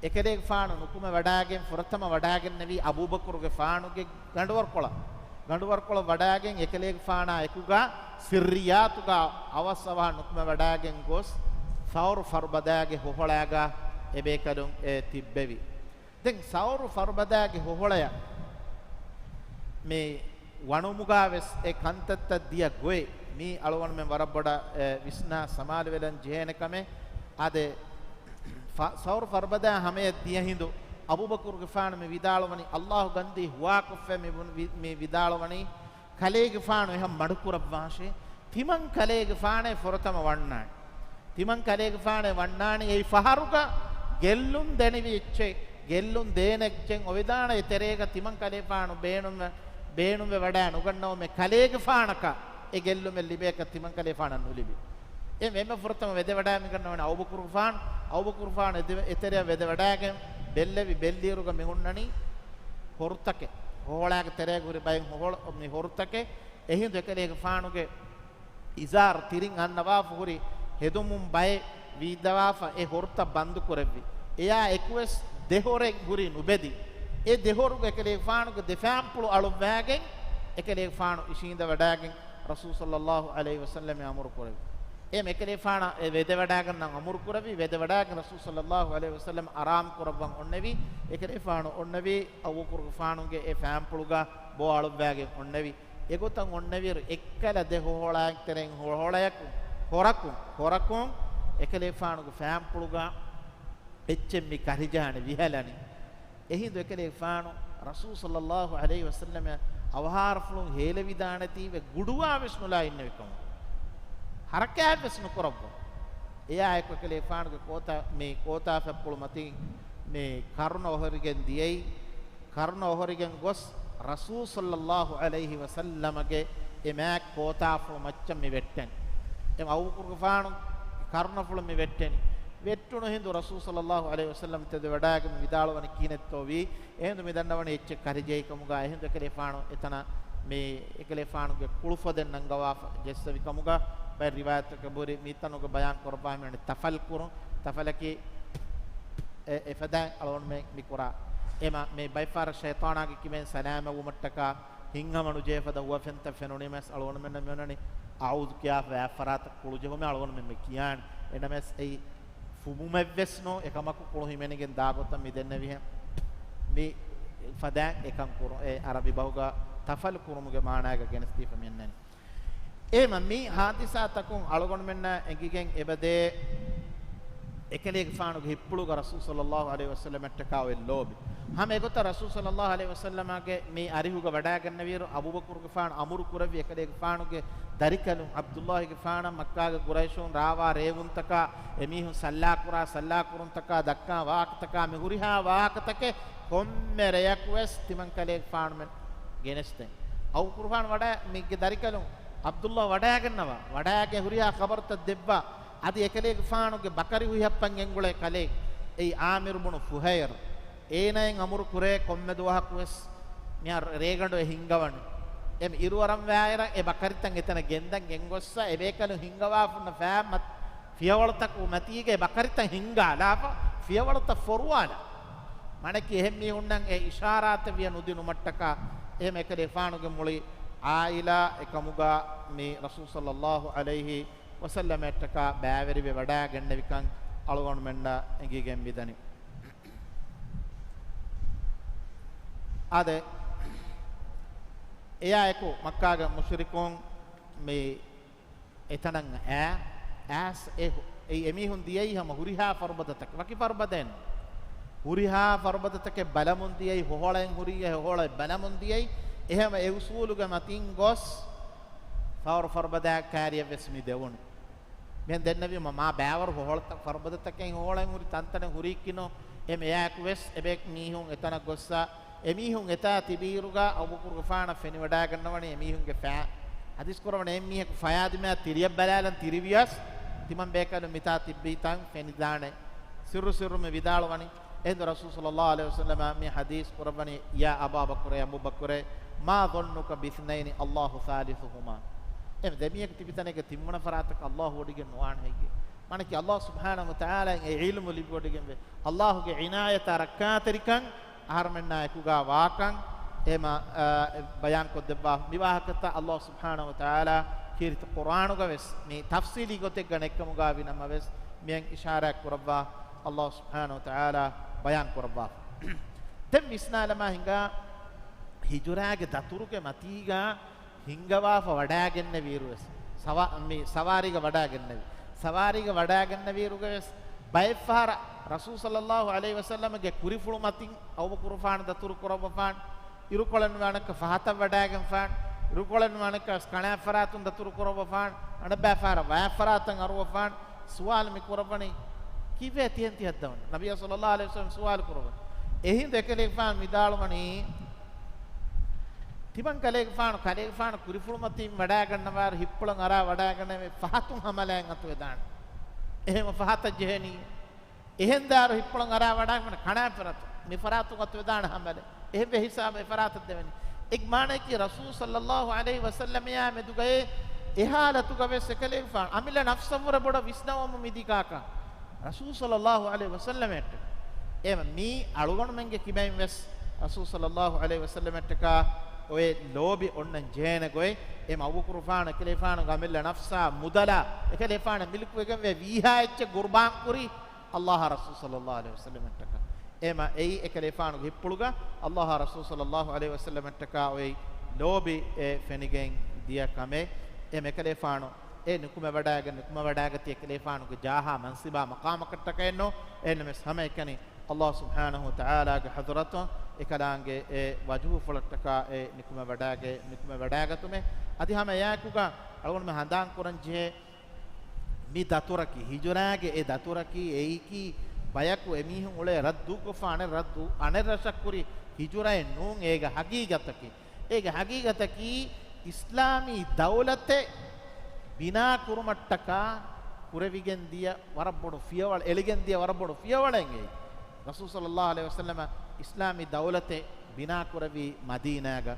އެކަލޭގެފާނު ނުކުމެވަޑައިގެން ފުރަތަމަ ވަޑައިގެންނެވީ އަބޫބަކުރުގެފާނުގެ ގަނޑުވަރުކޮޅަށް. ގަނޑުވަރުކޮޅަށް ވަޑައިގެން އެކަލޭގެފާނާ އެކުގަ ސިއްރިއްޔާތުގަ އަވަސް އަވަހަށް ނުކުމެވަޑައިގެން ގޮސް، ޘައުރު ފަރުބަދާގެ ހޮހޮޅާގަ އެބޭކަލުން އެ ތިއްބެވި. ދެން ސައުރު ފަރުބަދާގެ ހޮހޮޅަޔަށް މި ވަނުމުގާ ވެސް އެ ކަންތައްތައް ދިޔަ ގޮތް މީ އަޅުގަނޑުމެން ވަރަށް ބޮޑަށް، އެ، ވިސްނާ ސަމާލުވެލަން ޖެހޭނެ ކަމެއް. އާދެ، ފަ-، ސައުރު ފަރުބަދާ ހަމަޔަށް ދިޔަ ހިނދު އަބޫބަކުރުގެފާނު މި ވިދާޅުވަނީ، ﷲ ގަންދީ ހުވާކޮށްފަ މި ވުން-، ވި-، މި ވިދާޅުވަނީ، ކަލޭގެފާނު އެހެން މަޑުކުރައްވާށޭ. ތިމަން ކަލޭގެފާނޭ ފުރަތަމަ ވަންނާނެ. ތިމަން ކަލޭގެފާނޭ ވަންނާނެ އެއީ ފަހަރުގަ ގެއްލުން ދެނިވި އެއްޗެއް، ގެއްލުން ދޭނެ އެއްޗެއް އޮވެދާނެ އެ ތެރޭގަ ތިމަން ކަލޭފާނު ބޭނުންވެ-، ބޭނުންވެ ވަޑައި ނުގަންނަވަމޭ ކަލޭގެފާނަކަށް އެ ގެއްލުމެއް ލިބޭކަށް ތިމަން ކަލޭފާނަށް ނުލިބި. އެ އެންމެ ފުރަތަމަ ވެދެވަޑައި މިގަންނަވަނީ އަބޫބަކުރުގެފާނު. އަބޫބަކުރުގެފާނު އެ ދެ-، އެތެރެއަށް ވެދެވަޑައިގެން ބެއްލެވި ބެއްލިއިރުގަ މި ހުންނަނީ ހޮރުތަކެއް. ހޮހޮޅާގެ ތެރޭގަ ހުރި ބައެއް ހޮހޮޅު-، މި ހޮރުތަކެއް. އެހިނދު އެކަލޭގެފާނުގެ އިޒާރު ތިރިން އަންނަވާފަ ހުރި ހެދުމުން ބައެއް ވީއްދަވާފަ އެ ހޮރުތައް ބަންދު ކުރެއްވި. އެއާ އެކުވެސް ދެހޮރެއް ހުރީ ނުބެދި. އެ ދެހޮރުގަ އެކަލޭގެފާނުގެ ދެ ފާންޕުޅު އަޅުއްވާގެން އެކަލޭގެފާނު އިށީނދެ ވަޑައިގެން ރަސޫލު ޞައްލައްލާހު ޢަލައިހި ވަސައްލަމަ އަމުރު ކުރެއްވި. އެ އެކަލޭގެފާނަށް އެ ވެދެވަޑައިގަންނަން އަމުރު ކުރެއްވި. ވެދެވަޑައިގެން ރަސޫލު ޞައްލައްލާހު ޢަލައިހި ވަސައްލަމަ އަރާމް ކުރައްވަން އޮންނެވި. އެކަލޭގެފާނު އޮންނެވި އަބޫބަކުރުގެފާނުގެ އެ ފާންޕުޅުގަ ބޯ އަޅުއްވާގެން އޮންނެވި. އެގޮތަށް އޮންނެވިއިރު، އެއްކަލަ ދެ ހޮހޮޅާއިން ތެރެއިން ހޮ-، ހޮޅަޔަކުން، ހޮރަކުން، ހޮރަކުން އެކަލޭގެފާނުގެ ފާންޕުޅުގަ އެއްޗެއް މި ކަރިޖާނެ ވިހަލަނީ. އެހިނދު އެކަލޭގެފާނު ރަސޫލު ޞައްލައްލާހު ޢަލައިހި ވަސައްލަމަށް އަވަހާރަފުޅުން ހޭލެވިދާނެތީވެ ގުޑުވާވެސް ނުލާ އިންނެވިކަމުގަ، ޙަރަކާތްވެސް ނުކުރައްވާ. އެއާއެކު އެކަލޭގެފާނުގެ ކޯތާ-، މި ކޯތާފަތްޕުޅު މަތިން މި ކަރުނަ އޮހޮރިގެން ދިޔައީ. ކަރުނަ އޮހޮރިގެން ގޮސް، ރަސޫލު ޞައްލައްލާހު ޢަލައިހި ވަސައްލަމަގެ އެ މާތް ކޯތާފުޅު މައްޗަށް މި ވެއްޓެން. އެ އަބޫބަކުރުގެފާނު ކަރުނަފުޅު މި ވެއްޓެނި. ވެއްޓުނު ހިނދު ރަސޫލު ޞައްލައްލާހު ޢަލައިހި ވަސައްލަމަ ތެދުވެވަޑައިގެން މި ވިދާޅުވަނީ ކިހިނެއްތޯވީ؟ އެހިނދު މި ދަންނަވަނީ އެއްޗެއް ކަރިޖެހި ކަމުގަ. އެހިނދު އެކަލޭގެފާނު އެތަނަށް މި އެކަލޭގެފާނުގެ ކުޅުފޮދެއް ނަންގަވާފަ ޖެއްސެވި ކަމުގަ ބައެއް ރިވާޔަތްތަކަށް ހުރި މިތަނުގަ ބަޔާން ކުރައްވާ މިވަނީ ތަފަލް ކުރުން. ތަފަލަކީ އެ، އެފަދައިން އަޅުގަނޑުމެން މި ކުރާ. އެމަ މި ބައެއްފަހަރަށް ޝައިޠާނާގެ ކިބައިން ސަލާމަތްވުމަށްޓަކާ ހިތްހަމަ ނުޖެހޭ ފަދަ ހުވަފެންތައް ފެނުނީމަސް އަޅުގަނޑުމެންނަށް މިއޮންނަނީ އަޢޫޛު ކިޔާފަ އައްފަރާތަށް ކުޅުޖެހުމޭ އަޅުގަނޑުމެން މި ކިޔާން. އެނަމަސް އެއީ ފުމުމެއްވެސް ނޫން، އެކަމަކު ކުޅު ހިމެނިގެން ދާގޮތަށް މި ދެންނެވިހެން. މި ފަދައިން އެކަން ކުރުން، އެ އަރަބި ބަހުގަ ތަފަލު ކުރުމުގެ މާނާގަ ގެނެސްދީފަ މިއަންނަނީ. އެހެމަ މި ހާދިސާތަކުން އަޅުގަނޑުމެންނަށް އެނގިގެން އެބަދޭ، އެކަލޭގެފާނުގެ ހިއްޕުޅުގަ ރަސޫލު ޞައްލައްލާހު ޢަލައިހި ވަސައްލަމައަށްޓަކާ އޮތް ލޯބި. ހަމަ އެގޮތަށް ރަސޫލު ޞައްލައްލާހު ޢަލައިހި ވަސައްލަމާގެ މި އަރިހުގަ ވަޑާގަންނެވިއިރު، އަބޫބަކުރުގެފާނު އަމުރު ކުރެއްވި އެކަލޭގެފާނުގެ ދަރިކަލުން ޢަބްދުއްލާހިގެފާނަށް މައްކާގެ ޤުރައިޝުން ރާވާ ރޭވުންތަކާ، އެމީހުން ސައްލާކުރާ ސައްލާކުރުންތަކާ، ދައްކާ ވާހަކަތަކާ، މި ހުރިހާ ވާހަކަތަކެއް ކޮންމެ ރެޔަކުވެސް ތިމަންކަލޭގެފާނުމެން ގެނެސްދޭން. އަބޫބަކުރުގެފާނު ވަޑަ މީގެ ދަރިކަލުން ޢަބްދުއްލާ ވަޑައިގަންނަވާ، ވަޑައިގެން ހުރިހާ ޚަބަރުތައް ދެއްވާ، އަދި އެކަލޭގެފާނުގެ ބަކަރި ހުއިހައްޕަން ގެންގުޅޭ ކަލޭ، އެއީ ޢާމިރު ބުނު ފުހައިރު. އޭނައިން އަމުރު ކުރޭ ކޮންމެ ދުވަހަކުވެސް މިހާރު ރޭގަނޑު އެ ހިންގަވަން. އެމް އިރުއަރަން ވާއިރަށް އެ ބަކަރިތައް އެތަނަށް ގެންދަން ގެންގޮއްސަ، އެބޭކަލު ހިންގަވާފުންނަ ފައި މަ-، ފިޔަވަޅުތަކު މަތީގައި ބަކަރިތައް ހިންގާލާފަ، ފިޔަވަޅުތައް ފޮރުވާލާ. މާނައަކީ އެހެން މީހުންނަށް އެ އިޝާރާތެއް ވިޔަ ނުދިނުމަށްޓަކާ، އެހެމަ އެކަލޭފާނުގެ މުޅި ޢާއިލާ އެކަމުގަ މި ރަސޫލު ޞައްލައްލާހު ޢަލައިހި ވަސައްލަމައަށްޓަކާ ބައިވެރިވެ ވަޑައިގެންނެވިކަން އަޅުގަނޑުމެންނަށް އެނގިގެން މިދަނީ. އާދެ، އެޔާއެކު މައްކާގެ މުޝްރިކުން މި އެތަނަށް އައި، އައިސް އެ ހު-، އެ އެމީހުން ދިޔައީ ހަމަ ހުރިހާ ފަރުބަދަތަކެއް، ވަކި ފަރުބަދައެއް ނޫން. ހުރިހާ ފަރުބަދަތަކެއް ބަލަމުން ދިޔައީ، ހޮހޮޅައިން ހުރި އެ ހޮހޮޅައެއް ބަލަމުން ދިޔައީ. އެހެމަ އެ އުސޫލުގެ މަތިން ގޮސް ފަހަރު ފަރުބަދައަށް ކާރިއަށް ވެސް މި ދެވުނު. މިހެން ދެންނެވީމަ މާ ބައިވަރު ހޮހޮޅަތައް ފަރުބަދަތަކެއް ހޮހޮޅައިން ހުރި ތަންތަނެއް ހުރީކީ ނޫން. އެމެ އެއާއެކު ވެސް އެބޭ މީހުން އެތަނަށް ގޮއްސަ، އެމީހުން އެތާ ތިބިއިރުގަ އަބޫބަކުރުގެފާނަށް ފެނިވަޑައިގަންނަވަނީ އެމީހުންގެ ފައި. ޙަދީޘް ކުރަވަނީ އެއްމީހަކު ފަޔާ ދިމާ ތިރިއަށް ބަލާލަން ތިރިވިޔަސް، ތިމަން ބޭކަލުން މިތާ ތިއްބީ ތަން ފެނިދާނެ. ސިއްރު ސިއްރު މި ވިދާޅުވަނީ. އެހިނދު ރަސޫލު ޞައްލައްލާހު ޢަލައިހި ވަސައްލަމަ މި ޙަދީޘް ކުރައްވަނީ، يا أبا بكر، އަބޫބަކުރޭ، ما ظنك باثنين الله ثالثهما. އެ ދެމީހަކު ތިބި ތަނެއްގަ ތިންވަނަ ފަރާތަކަށް ﷲ ވޮޑިގެން ނުވާނެ ހެއްޔޭ؟ މާނައަކީ ﷲ ސުބްޙާނަހޫ ވަތަޢާލާއިން އެ ޢިލްމު ލިބިވޮޑިގެންވެ، ﷲ ގެ ޢިނާޔަތާ ރައްކާތެރިކަން އަހަރުމެންނާ އެކުގަ ވާކަން އެމަ، އާ، ބަޔާންކޮށްދެއްވާ. މި ވާހަކަތައް ﷲ ސުބްޙާނަހޫ ވަތަޢާލާ ކީރިތި ޤުރްއާނުގަ ވެސް މި ތަފްޞީލީ ގޮތެއްގަ ނެއްކަމުގަ ވި ނަމަވެސް، މިއަން އިޝާރާތް ކުރައްވާ ﷲ ސުބްޙާނަހޫ ވަތަޢާލާ ބަޔާން ކުރައްވާފަ. ދެން ވިސްނާލަމާ ހިނގާ، ހިޖުރާގެ ދަތުރުގެ މަތީގަ ހިންގަވާފަ ވަޑައިގެންނެވިއިރު ވެސް، ސަވާ-، މި ސަވާރީގަ ވަޑައިގެންނެވި. ސަވާރީގަ ވަޑައިގެންނެވިއިރުގަ ވެސް، ބައެއްފަހަރަށް ރަސޫލު ޞައްލައްލާހު ޢަލައިހި ވަސައްލަމަގެ ކުރިފުޅު މަތިން އަބޫބަކުރުފާނު ދަތުރު ކުރައްވަފާން، އިރުކޮޅެއް ނުވާނެކަ ފަހަތަށް ވަޑައިގެންފާން، އިރުކޮޅެއް ނުވާނެކަ ވެސް ކަނާތް ފަރާތުން ދަތުރު ކުރައްވަފާން، އަނެއްބައިފަހަރަށް ވަޔާތް ފަރާތަށް އަރުވަފާން. ސުވާލު މި ކުރައްވަނީ، ކީއްވެ ތިހެން ތި ހައްދަވަނީ؟ ނަބިއްޔާ ޞައްލައްލާހު ޢަލައިހި ވަސައްލަމަ ސުވާލު ކުރައްވަނީ. އެހިނދު އެކަލޭގެފާނު ވިދާޅުވަނީ، ތިމަން ކަލޭގެފާނު، ކަލޭގެފާނު ކުރިފުޅުމަތިން ވަޑައިގަންނަވާއިރު ހިއްޕުޅަށް އަރާ ވަޑައިގަނެވޭ ފަހަތުން ހަމަލައިން އަތުވެދާނެ. އެހެން ފަހަތަށް ޖެހެނީ. އެހެން ދާއިރު ހިއްޕުޅަށް އަރާ ވަޑައިގަނެ ކަނާތް ފަރާތުން، މި ފަރާތުން އަތުވެދާނެ ހަމަލައެއް. އެހެންވެ ހިސާބަށް އެ ފަރާތަށް ދެވެނީ. އެ މާނައަކީ ރަސޫލު ޞައްލައްލާހު ޢަލައިހި ވަސައްލަމަޔާ މެދުގައި އެ ޙާލަތުގަ ވެސް އެކަލޭގެފާނު އަމިއްލަ ނަފްސަށްވުރެ ބޮޑަށް ވިސްނަވަމުން މިދީ ކާކަށް؟ ރަސޫލު ޞައްލައްލާހު ޢަލައިހި ވަސައްލަމައަށްޓަކާ. އެ މީ އަޅުގަނޑުމެންގެ ކިބައިން ވެސް ރަސޫލު ޞައްލައްލާހު ޢަލައިހި ވަސައްލަމައަށްޓަކާ އޮތް ލޯބި އޮންނަން ޖެހޭނެ ގޮތް، އެ އަބޫބަކުރުފާނު އެކަލޭގެފާނުގެ އަމިއްލަ ނަފްސާ މުދަލާ އެކަލޭގެފާނަށް މިލްކުވެގެންވެ ވީހާ އެއްޗެއް ޤުރުބާން ކުރީ ﷲ އާ ރަސޫލު ޞައްލައްލާހު ޢަލައިހި ވަސައްލަމައަށްޓަކާ. އެމަ އެއީ އެކަލޭގެފާނުގެ ހިއްޕުޅުގަ ﷲ އާ ރަސޫލު ޞައްލައްލާހު ޢަލައިހި ވަސައްލަމައަށްޓަކާ އޮތް ލޯބި އެ ފެނިގެން ދިޔަ ކަމެއް. އެމަ އެކަލޭގެފާނު އެ ނުކުމެވަޑައިގެން، ނުކުމެވަޑައިގަތީ އެކަލޭގެފާނުގެ ޖާހާ މަންސިބާ މަޤާމަކަށްޓަކައެއްނު، އެހެންނަމަވެސް ހަމައެކަނި ﷲ ސުބްޙާނަހޫ ވަތަޢާލާގެ ޙަޟްރަތުން އެކަލާނގެ އެ ވަޖުހުފުޅަށްޓަކާ އެ ނުކުމެވަޑައިގެ-، ނުކުމެވަޑައިގަތުމެއް. އަދި ހަމަ އެއާއެކުގަ އަޅުގަނޑުމެން ހަނދާން ކުރަން ޖެހޭ، މި ދަތުރަކީ، ހިޖުރާގެ އެ ދަތުރަކީ، އެއީކީ ބަޔަކު އެމީހުން އުޅޭ ރަށް ދޫކޮށްފަ އަނެއް ރަށް ދޫ-، އަނެއް ރަށަށް ކުރި ހިޖުރައެއް ނޫން. އޭގެ ހަގީގަތަކީ، އޭގެ ހަގީގަތަކީ އިސްލާމީ ދައުލަތެއް ބިނާ ކުރުމަށްޓަކާ ކުރެވިގެން ދިޔަ ވަރަށް ބޮޑު ފިޔަވަޅެއް، އެޅިގެން ދިޔަ ވަރަށް ބޮޑު ފިޔަވަޅެއް އެއީ. ރަސޫލު ޞައްލައްލާހު ޢަލައިހި ވަސައްލަމަ އިސްލާމީ ދައުލަތެއް ބިނާކުރެއްވީ މަދީނާގަ.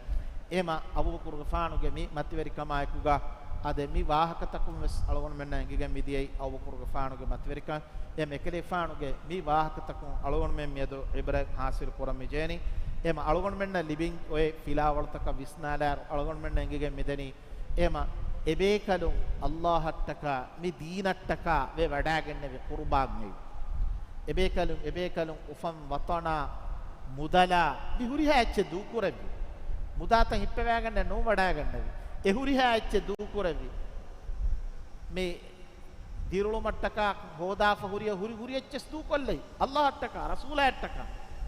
އެމަ އަބޫބަކުރުގެފާނުގެ މި މަތިވެރިކަމާއެކުގަ އާދެ، މި ވާހަކަތަކުން ވެސް އަޅުގަނޑުމެންނަށް އެނގިގެން މިދިޔައީ އަބޫބަކުރުގެފާނުގެ މަތިވެރިކަން. އެމަ އެކަލޭގެފާނުގެ މި ވާހަކަތަކުން އަޅުގަނޑުމެން މިއަދު ޢިބްރަތް ޙާޞިލު ކުރަން މި ޖެހެނީ. އެމަ އަޅުގަނޑުމެންނަށް ލިބިން އޮތް ފިލާވަޅުތަކަށް ވިސްނާލާއިރު އަޅުގަނޑުމެންނަށް އެނގިގެން މިދެނީ، އެމަ އެބޭކަލުން ﷲ އަށްޓަކާ މި ދީނަށްޓަކާ ވެ ވަޑައިގެންނެވި ޤުރުބާން އެއީ. އެބޭކަލުން، އެބޭކަލުން އުފަން ވަޠަނާ، މުދަލާ، މި ހުރިހާ އެއްޗެއް ދޫކުރެއްވި. މުދާތައް ހިއްޕެވާގަންނެއް ނޫން ވަޑާގަންނެވި. އެ ހުރިހާ އެއްޗެއް ދޫކުރެއްވި. މި ދިރިއުޅުމަށްޓަކާ ހޯދާފަ ހުރި، ހުރި، ހުރި އެއްޗެސް ދޫކޮށްލައި. އައްލާހަށްޓަކާ، ރަސޫލާއަށްޓަކާ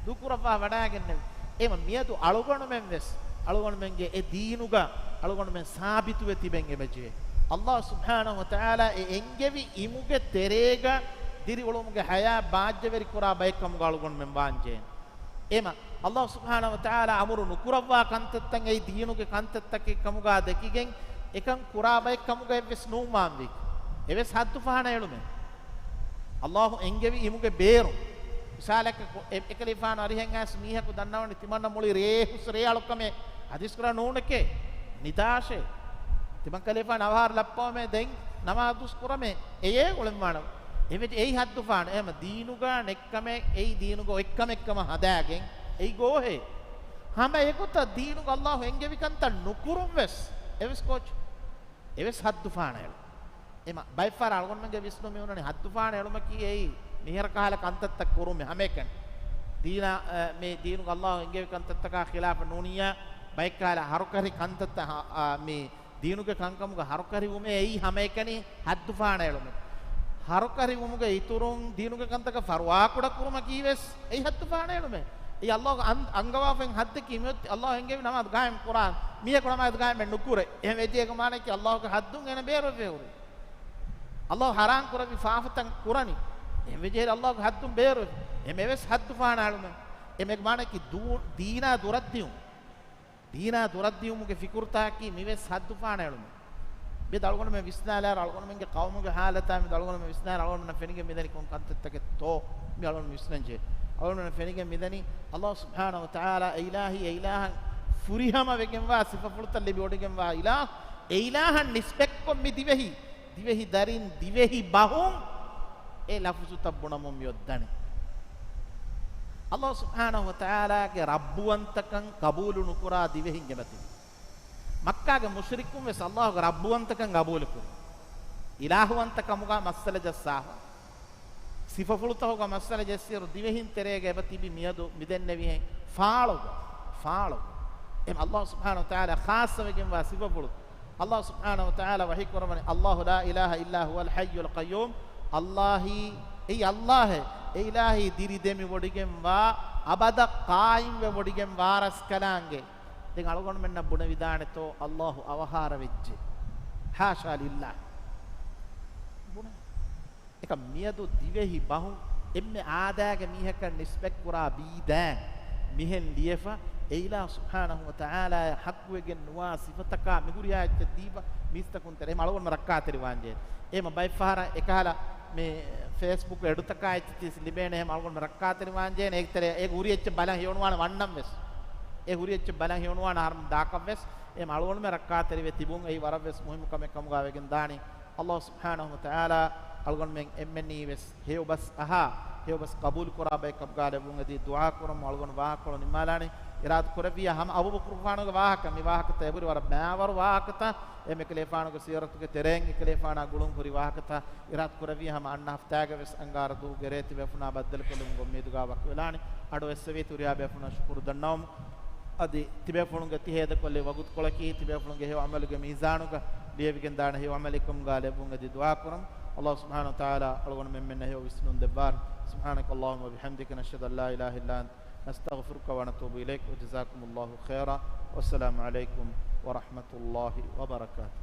ދޫކުރައްވާ ވަޑާގެންނެވި. އެމަ މިއަދު އަޅުގަނޑުމެން ވެސް، އަޅުގަނޑުމެންގެ އެ ދީނުގަ އަޅުގަނޑުމެން ސާބިތުވެ ތިބެން އެބަޖެހޭ. އައްލާހު ސުބްޙާނަހު ވަތަޢާލާ އެ އެންގެވި އިމުގެ ތެރޭގަ ދިރިއުޅުމުގެ ޙަޔާތް ބާއްޖަވެރި ކުރާ ބައެއް ކަމުގަ އަޅުގަނޑުމެން ވާންޖެހޭނެ. އެމަ، އައްލާހު ސުބްޙާނަހު ވަތަޢާލާ އަމުރު ނުކުރައްވާ ކަންތައްތައް އެއީ ދީނުގެ ކަންތައްތަކެއް ކަމުގަ ދެކިގެން، އެކަން ކުރާ ބައެއް ކަމުގަ އެއްވެސް ނޫން ވާންވީ. އެވެސް ޙައްދު ފަހަނައެޅުމެއް. އައްލާހު އެންގެވި އިމުގެ ބޭރުން. މިސާލަކަށް ކޮ-، އެ-، އެކަލޭފާނު އަރިހަށް އައިސް މީހަކު ދަންނަވަނީ ތިމަންނަ މުޅި ރޭހުސް ރޭއަޅުކަމެއް ޙަދީޘް ކުރާ ނޫނެކޭ. ނިދާށޭ. ތިމަން ކަލޭފާނު އަވަހާރަ ލައްޕަވަމޭ ދެން ނަމާދުސް ކުރަމޭ. އެޔޭ އުޅެންވާނެ. އެވެ-، އެއީ ޙައްދު ފަހަނަ. އެހެމަ ދީނުގަ ނެއްކަމެއް، އެއީ ދީނުގަ އޮތްކަމެއްކަމަށް ހަދާގެން އެއީ ގޯހޭ. ހަމަ އެގޮތަށް ދީނުގަ އައްލާހު އެންގެވި ކަންތައް ނުކުރުން ވެސް އެވެސް ކޯޗު. އެވެސް ޙައްދު ފަހަނައެޅު. އެމަ ބައެއްފަހަރަށް އަޅުގަނޑުމެންގެ ވިސްނުން މި އޮންނަނީ ޙައްދު ފަހަނަ އެޅުމަކީ އެއީ މިހިރަ ކަހަލަ ކަންތައްތައް ކުރުމެއް ހަމައެކަނި. ދީނާ، އަ، މި ދީނުގަ އައްލާހު އެންގެވި ކަންތައްތަކާ ޚިލާފަށް ނޫނިއްޔާ ބައެއްކަހަލަ ހަރުކަށި ކަންތައްތައް ހަ-، އަ، މި ދީނުގެ ކަންކަމުގަ ހަރުކަށިވުމޭ އެއީ ހަމައެކަނި ޙައްދު ފަހަނަ އެޅުމެއް. ހަރުކަށިވުމުގެ އިތުރުން ދީނުގެ ކަންތަކަށް ފަރުވާކުޑަ ކުރުމަކީ ވެސް އެއީ ޙައްދު ފަހަނަ އެޅުމެއް. އެއީ އައްލާހުގެ އަން-، އަންގަވާފައި ހައްދަކީ މިއޮތީ އައްލާހު އެންގެވި ނަމާދު ގާއިމް ކުރާން. މީހަކު ނަމާދު ގާއިމެއް ނުކުރޭ. އެހެން ވެއްޖެ އޭގެ މާނައަކީ އައްލާހުގެ ޙައްދުން އޭނަ ބޭރުވެފަ ހުރި. އައްލާހު ޙަރާމް ކުރެއްވި ފާފަތައް ކުރަނީ. އެހެން ވެއްޖެ އައްލާހުގެ ޙައްދުން ބޭރުވެފަ. އެމެވެސް ޙައްދު ފަހަނަ އެޅުމެއް. އެމެގެ މާނައަކީ ދޫ-، ދީނާ ދުރަށްދިއުން. ދީނާ ދުރަށްދިއުމުގެ ފިކުރުތަކަކީ މިވެސް ޙައްދު ފަހަނަ އެޅުމެއް. މިއަދު އަޅުގަނޑުމެން ވިސްނާލާއިރު އަޅުގަނޑުމެންގެ ޤައުމުގެ ޙާލަތާ މިއަދު އަޅުގަނޑުމެން ވިސްނާލާއިރު އަޅުގަނޑުމެންނަށް ފެނިގެން މިދަނީ ކޮން ކަންތައްތަކެއްތޯ މި އަޅުގަނޑު ވިސްނަންޖެހޭ. އަޅުގަނޑުމެންނަށް ފެނިގެން މިދަނީ އައްލާހު ސުބްޙާނަހު ވަތަޢާލާ އެ އިލާހީ، އެ އިލާހަށް ފުރިހަމަ ވެގެންވާ ސިފަފުޅުތައް ލިބިވޮޑިގެންވާ އިލާހު، އެ އިލާހަށް ނިސްބަތްކޮށް މި ދިވެހި ދިވެހި ދަރިން، ދިވެހި ބަހުން އެ ލަފުޒުތައް ބުނަމުން މި އޮއްދަނީ. އައްލާހު ސުބްޙާނަހު ވަތަޢާލާގެ ރައްބުވަންތަކަން ޤަބޫލު ނުކުރާ ދިވެހިން އެބަތިބި. މައްކާގެ މުޝްރިކުން ވެސް އައްލާހުގެ ރައްބުވަންތަކަން ޤަބޫލުކުރި. އިލާހުވަންތަކަމުގަ މައްސަލަ ޖައްސާފަ. ސިފަފުޅުތަކުގަ މައްސަލަ ޖެއްސިއިރު ދިވެހިން ތެރޭގަ އެބަތިބި މިއަދު މިދެންނެވިހެން ފާޅުގަ، ފާޅުގަ. އެމަ އައްލާހު ސުބްޙާނަހު ވަތަޢާލާ ޚާއްޞަވެގެންވާ ސިފަފުޅު. އައްލާހު ސުބްޙާނަހު ވަތަޢާލާ ވަޙީ ކުރައްވަނީ، "الله لا إله إلا هو الحي القيوم." އައްލާހީ، އެއީ އައްލާހޭ، އެ އިލާހީ ދިރިދެމިވޮޑިގެންވާ، އަބަދަށް ޤާއިމްވެވޮޑިގެންވާ ރަސްކަލާނގެ. ދެން އަޅުގަނޑުމެންނަށް ބުނެވިދާނެތޯ އައްލާހު އަވަހާރަވެއްޖެ؟ ޙާޝާ ލިއްލާހި. ބުނެ. އެކަމް މިއަދު ދިވެހި ބަހުން އެންމެ އާދައިގެ މީހަކަށް ނިސްބަތްކުރާ ބީދައިން މިހެން ލިޔެފަ، އެ އިލާހު ސުބްޙާނަހު ވަތަޢާލާއަށް ޙައްޤުވެގެން ނުވާ ސިފަތަކާ މިހުރިހާ އެއްޗެއް ދީފަ މީސްތަކުން ތެރޭ. އެމަ އަޅުގަނޑުމެން ރައްކާތެރިވާންޖެހޭ. އެމަ ބައެއްފަހަރަށް އެކަހަލަ މި ފޭސްބުކް އެޑުތަކާ އެއްޗެއް ތި ލިބޭނެ. އެމަ އަޅުގަނޑުމެން ރައްކާތެރިވާންޖެހޭ. އޭގެ ތެރޭ އޭގެ ހުރި އެއްޗެއް ބަލަން ހެޔޮނުވާނެ ވަންނަން ވެސް. އެ ހުރި އެއްޗެއް ބަލަން ހެޔޮނުވާނެ އަހަރުމެން ދާކަށް ވެސް. އެމަ އަޅުގަނޑުމެން ރައްކާތެރިވެ ތިބުން އެއީ ވަރަށް ވެސް މުހިއްމު ކަމެއް ކަމުގަ ވެގެން ދާނީ. އައްލާހު ސުބްޙާނަހު ވަތަޢާލާ އަޅުގަނޑުމެން އެންމެންނީ ވެސް ހެޔޮބަސް އަހާ، ހެޔޮބަސް ޤަބޫލުކުރާ ބައެއް ކަމުގަ ލެއްވުން އެދި ދުޢާ ކުރަމުން އަޅުގަނޑު ވާހަކަކޮޅު ނިންމާލާނީ. އިރާދަ ކުރެއްވިޔާ ހަމަ އަބޫބަކުރުފާނުގެ ވާހަކަ، މި ވާހަކަތައް އެބުރި ވަރަށް ބައިވަރު ވާހަކަތައް. އެ މިކަލޭފާނުގެ ސީރަތުގެ ތެރެއިން އެކަލޭފާނާ ގުޅުން ހުރި ވާހަކަތައް. އިރާދަ ކުރެއްވި ހަމަ އަންނަ ހަފްތާގަ ވެސް އަންގާރަ ދުވަހުގެ ރޭ ތިބޭފުޅުންނާ ބައްދަލުކޮށްލުމުގެ އުއްމީދުގަ ވަކިވެލާނެ. އަޑު އެއްސެވީ ތި ހުރިހާ ބޭފުޅުންނަށް ޝުކުރު ދަންނަވަމުން. އަދި ތިބޭފުޅުންގެ ތި ހޭދަކޮށްލި ވަގުތުކޮޅަކީ ތިބޭފުޅުންގެ ހެޔޮ ޢަމަލުގެ މީޒާނުގަ ލިޔެވިގެން ދާނެ ހެޔޮ ޢަމަލެއް ކަމުގަ ލެއްވުން އެދި ދުޢާ ކުރަމުން. އައްލާހު ސުބްޙާނަހު ވަތަޢާލާ އަޅުގަނޑުމެން އެންމެންނަށް ހެޔޮ ވިސްނުން ދެއްވާރު. سبحانك اللهم وبحمدك، نشهد أن لا إله إلا أنت، نستغفرك ونتوب إليك، وجزاكم الله خيرا، والسلام عليكم ورحمة الله وبركاته.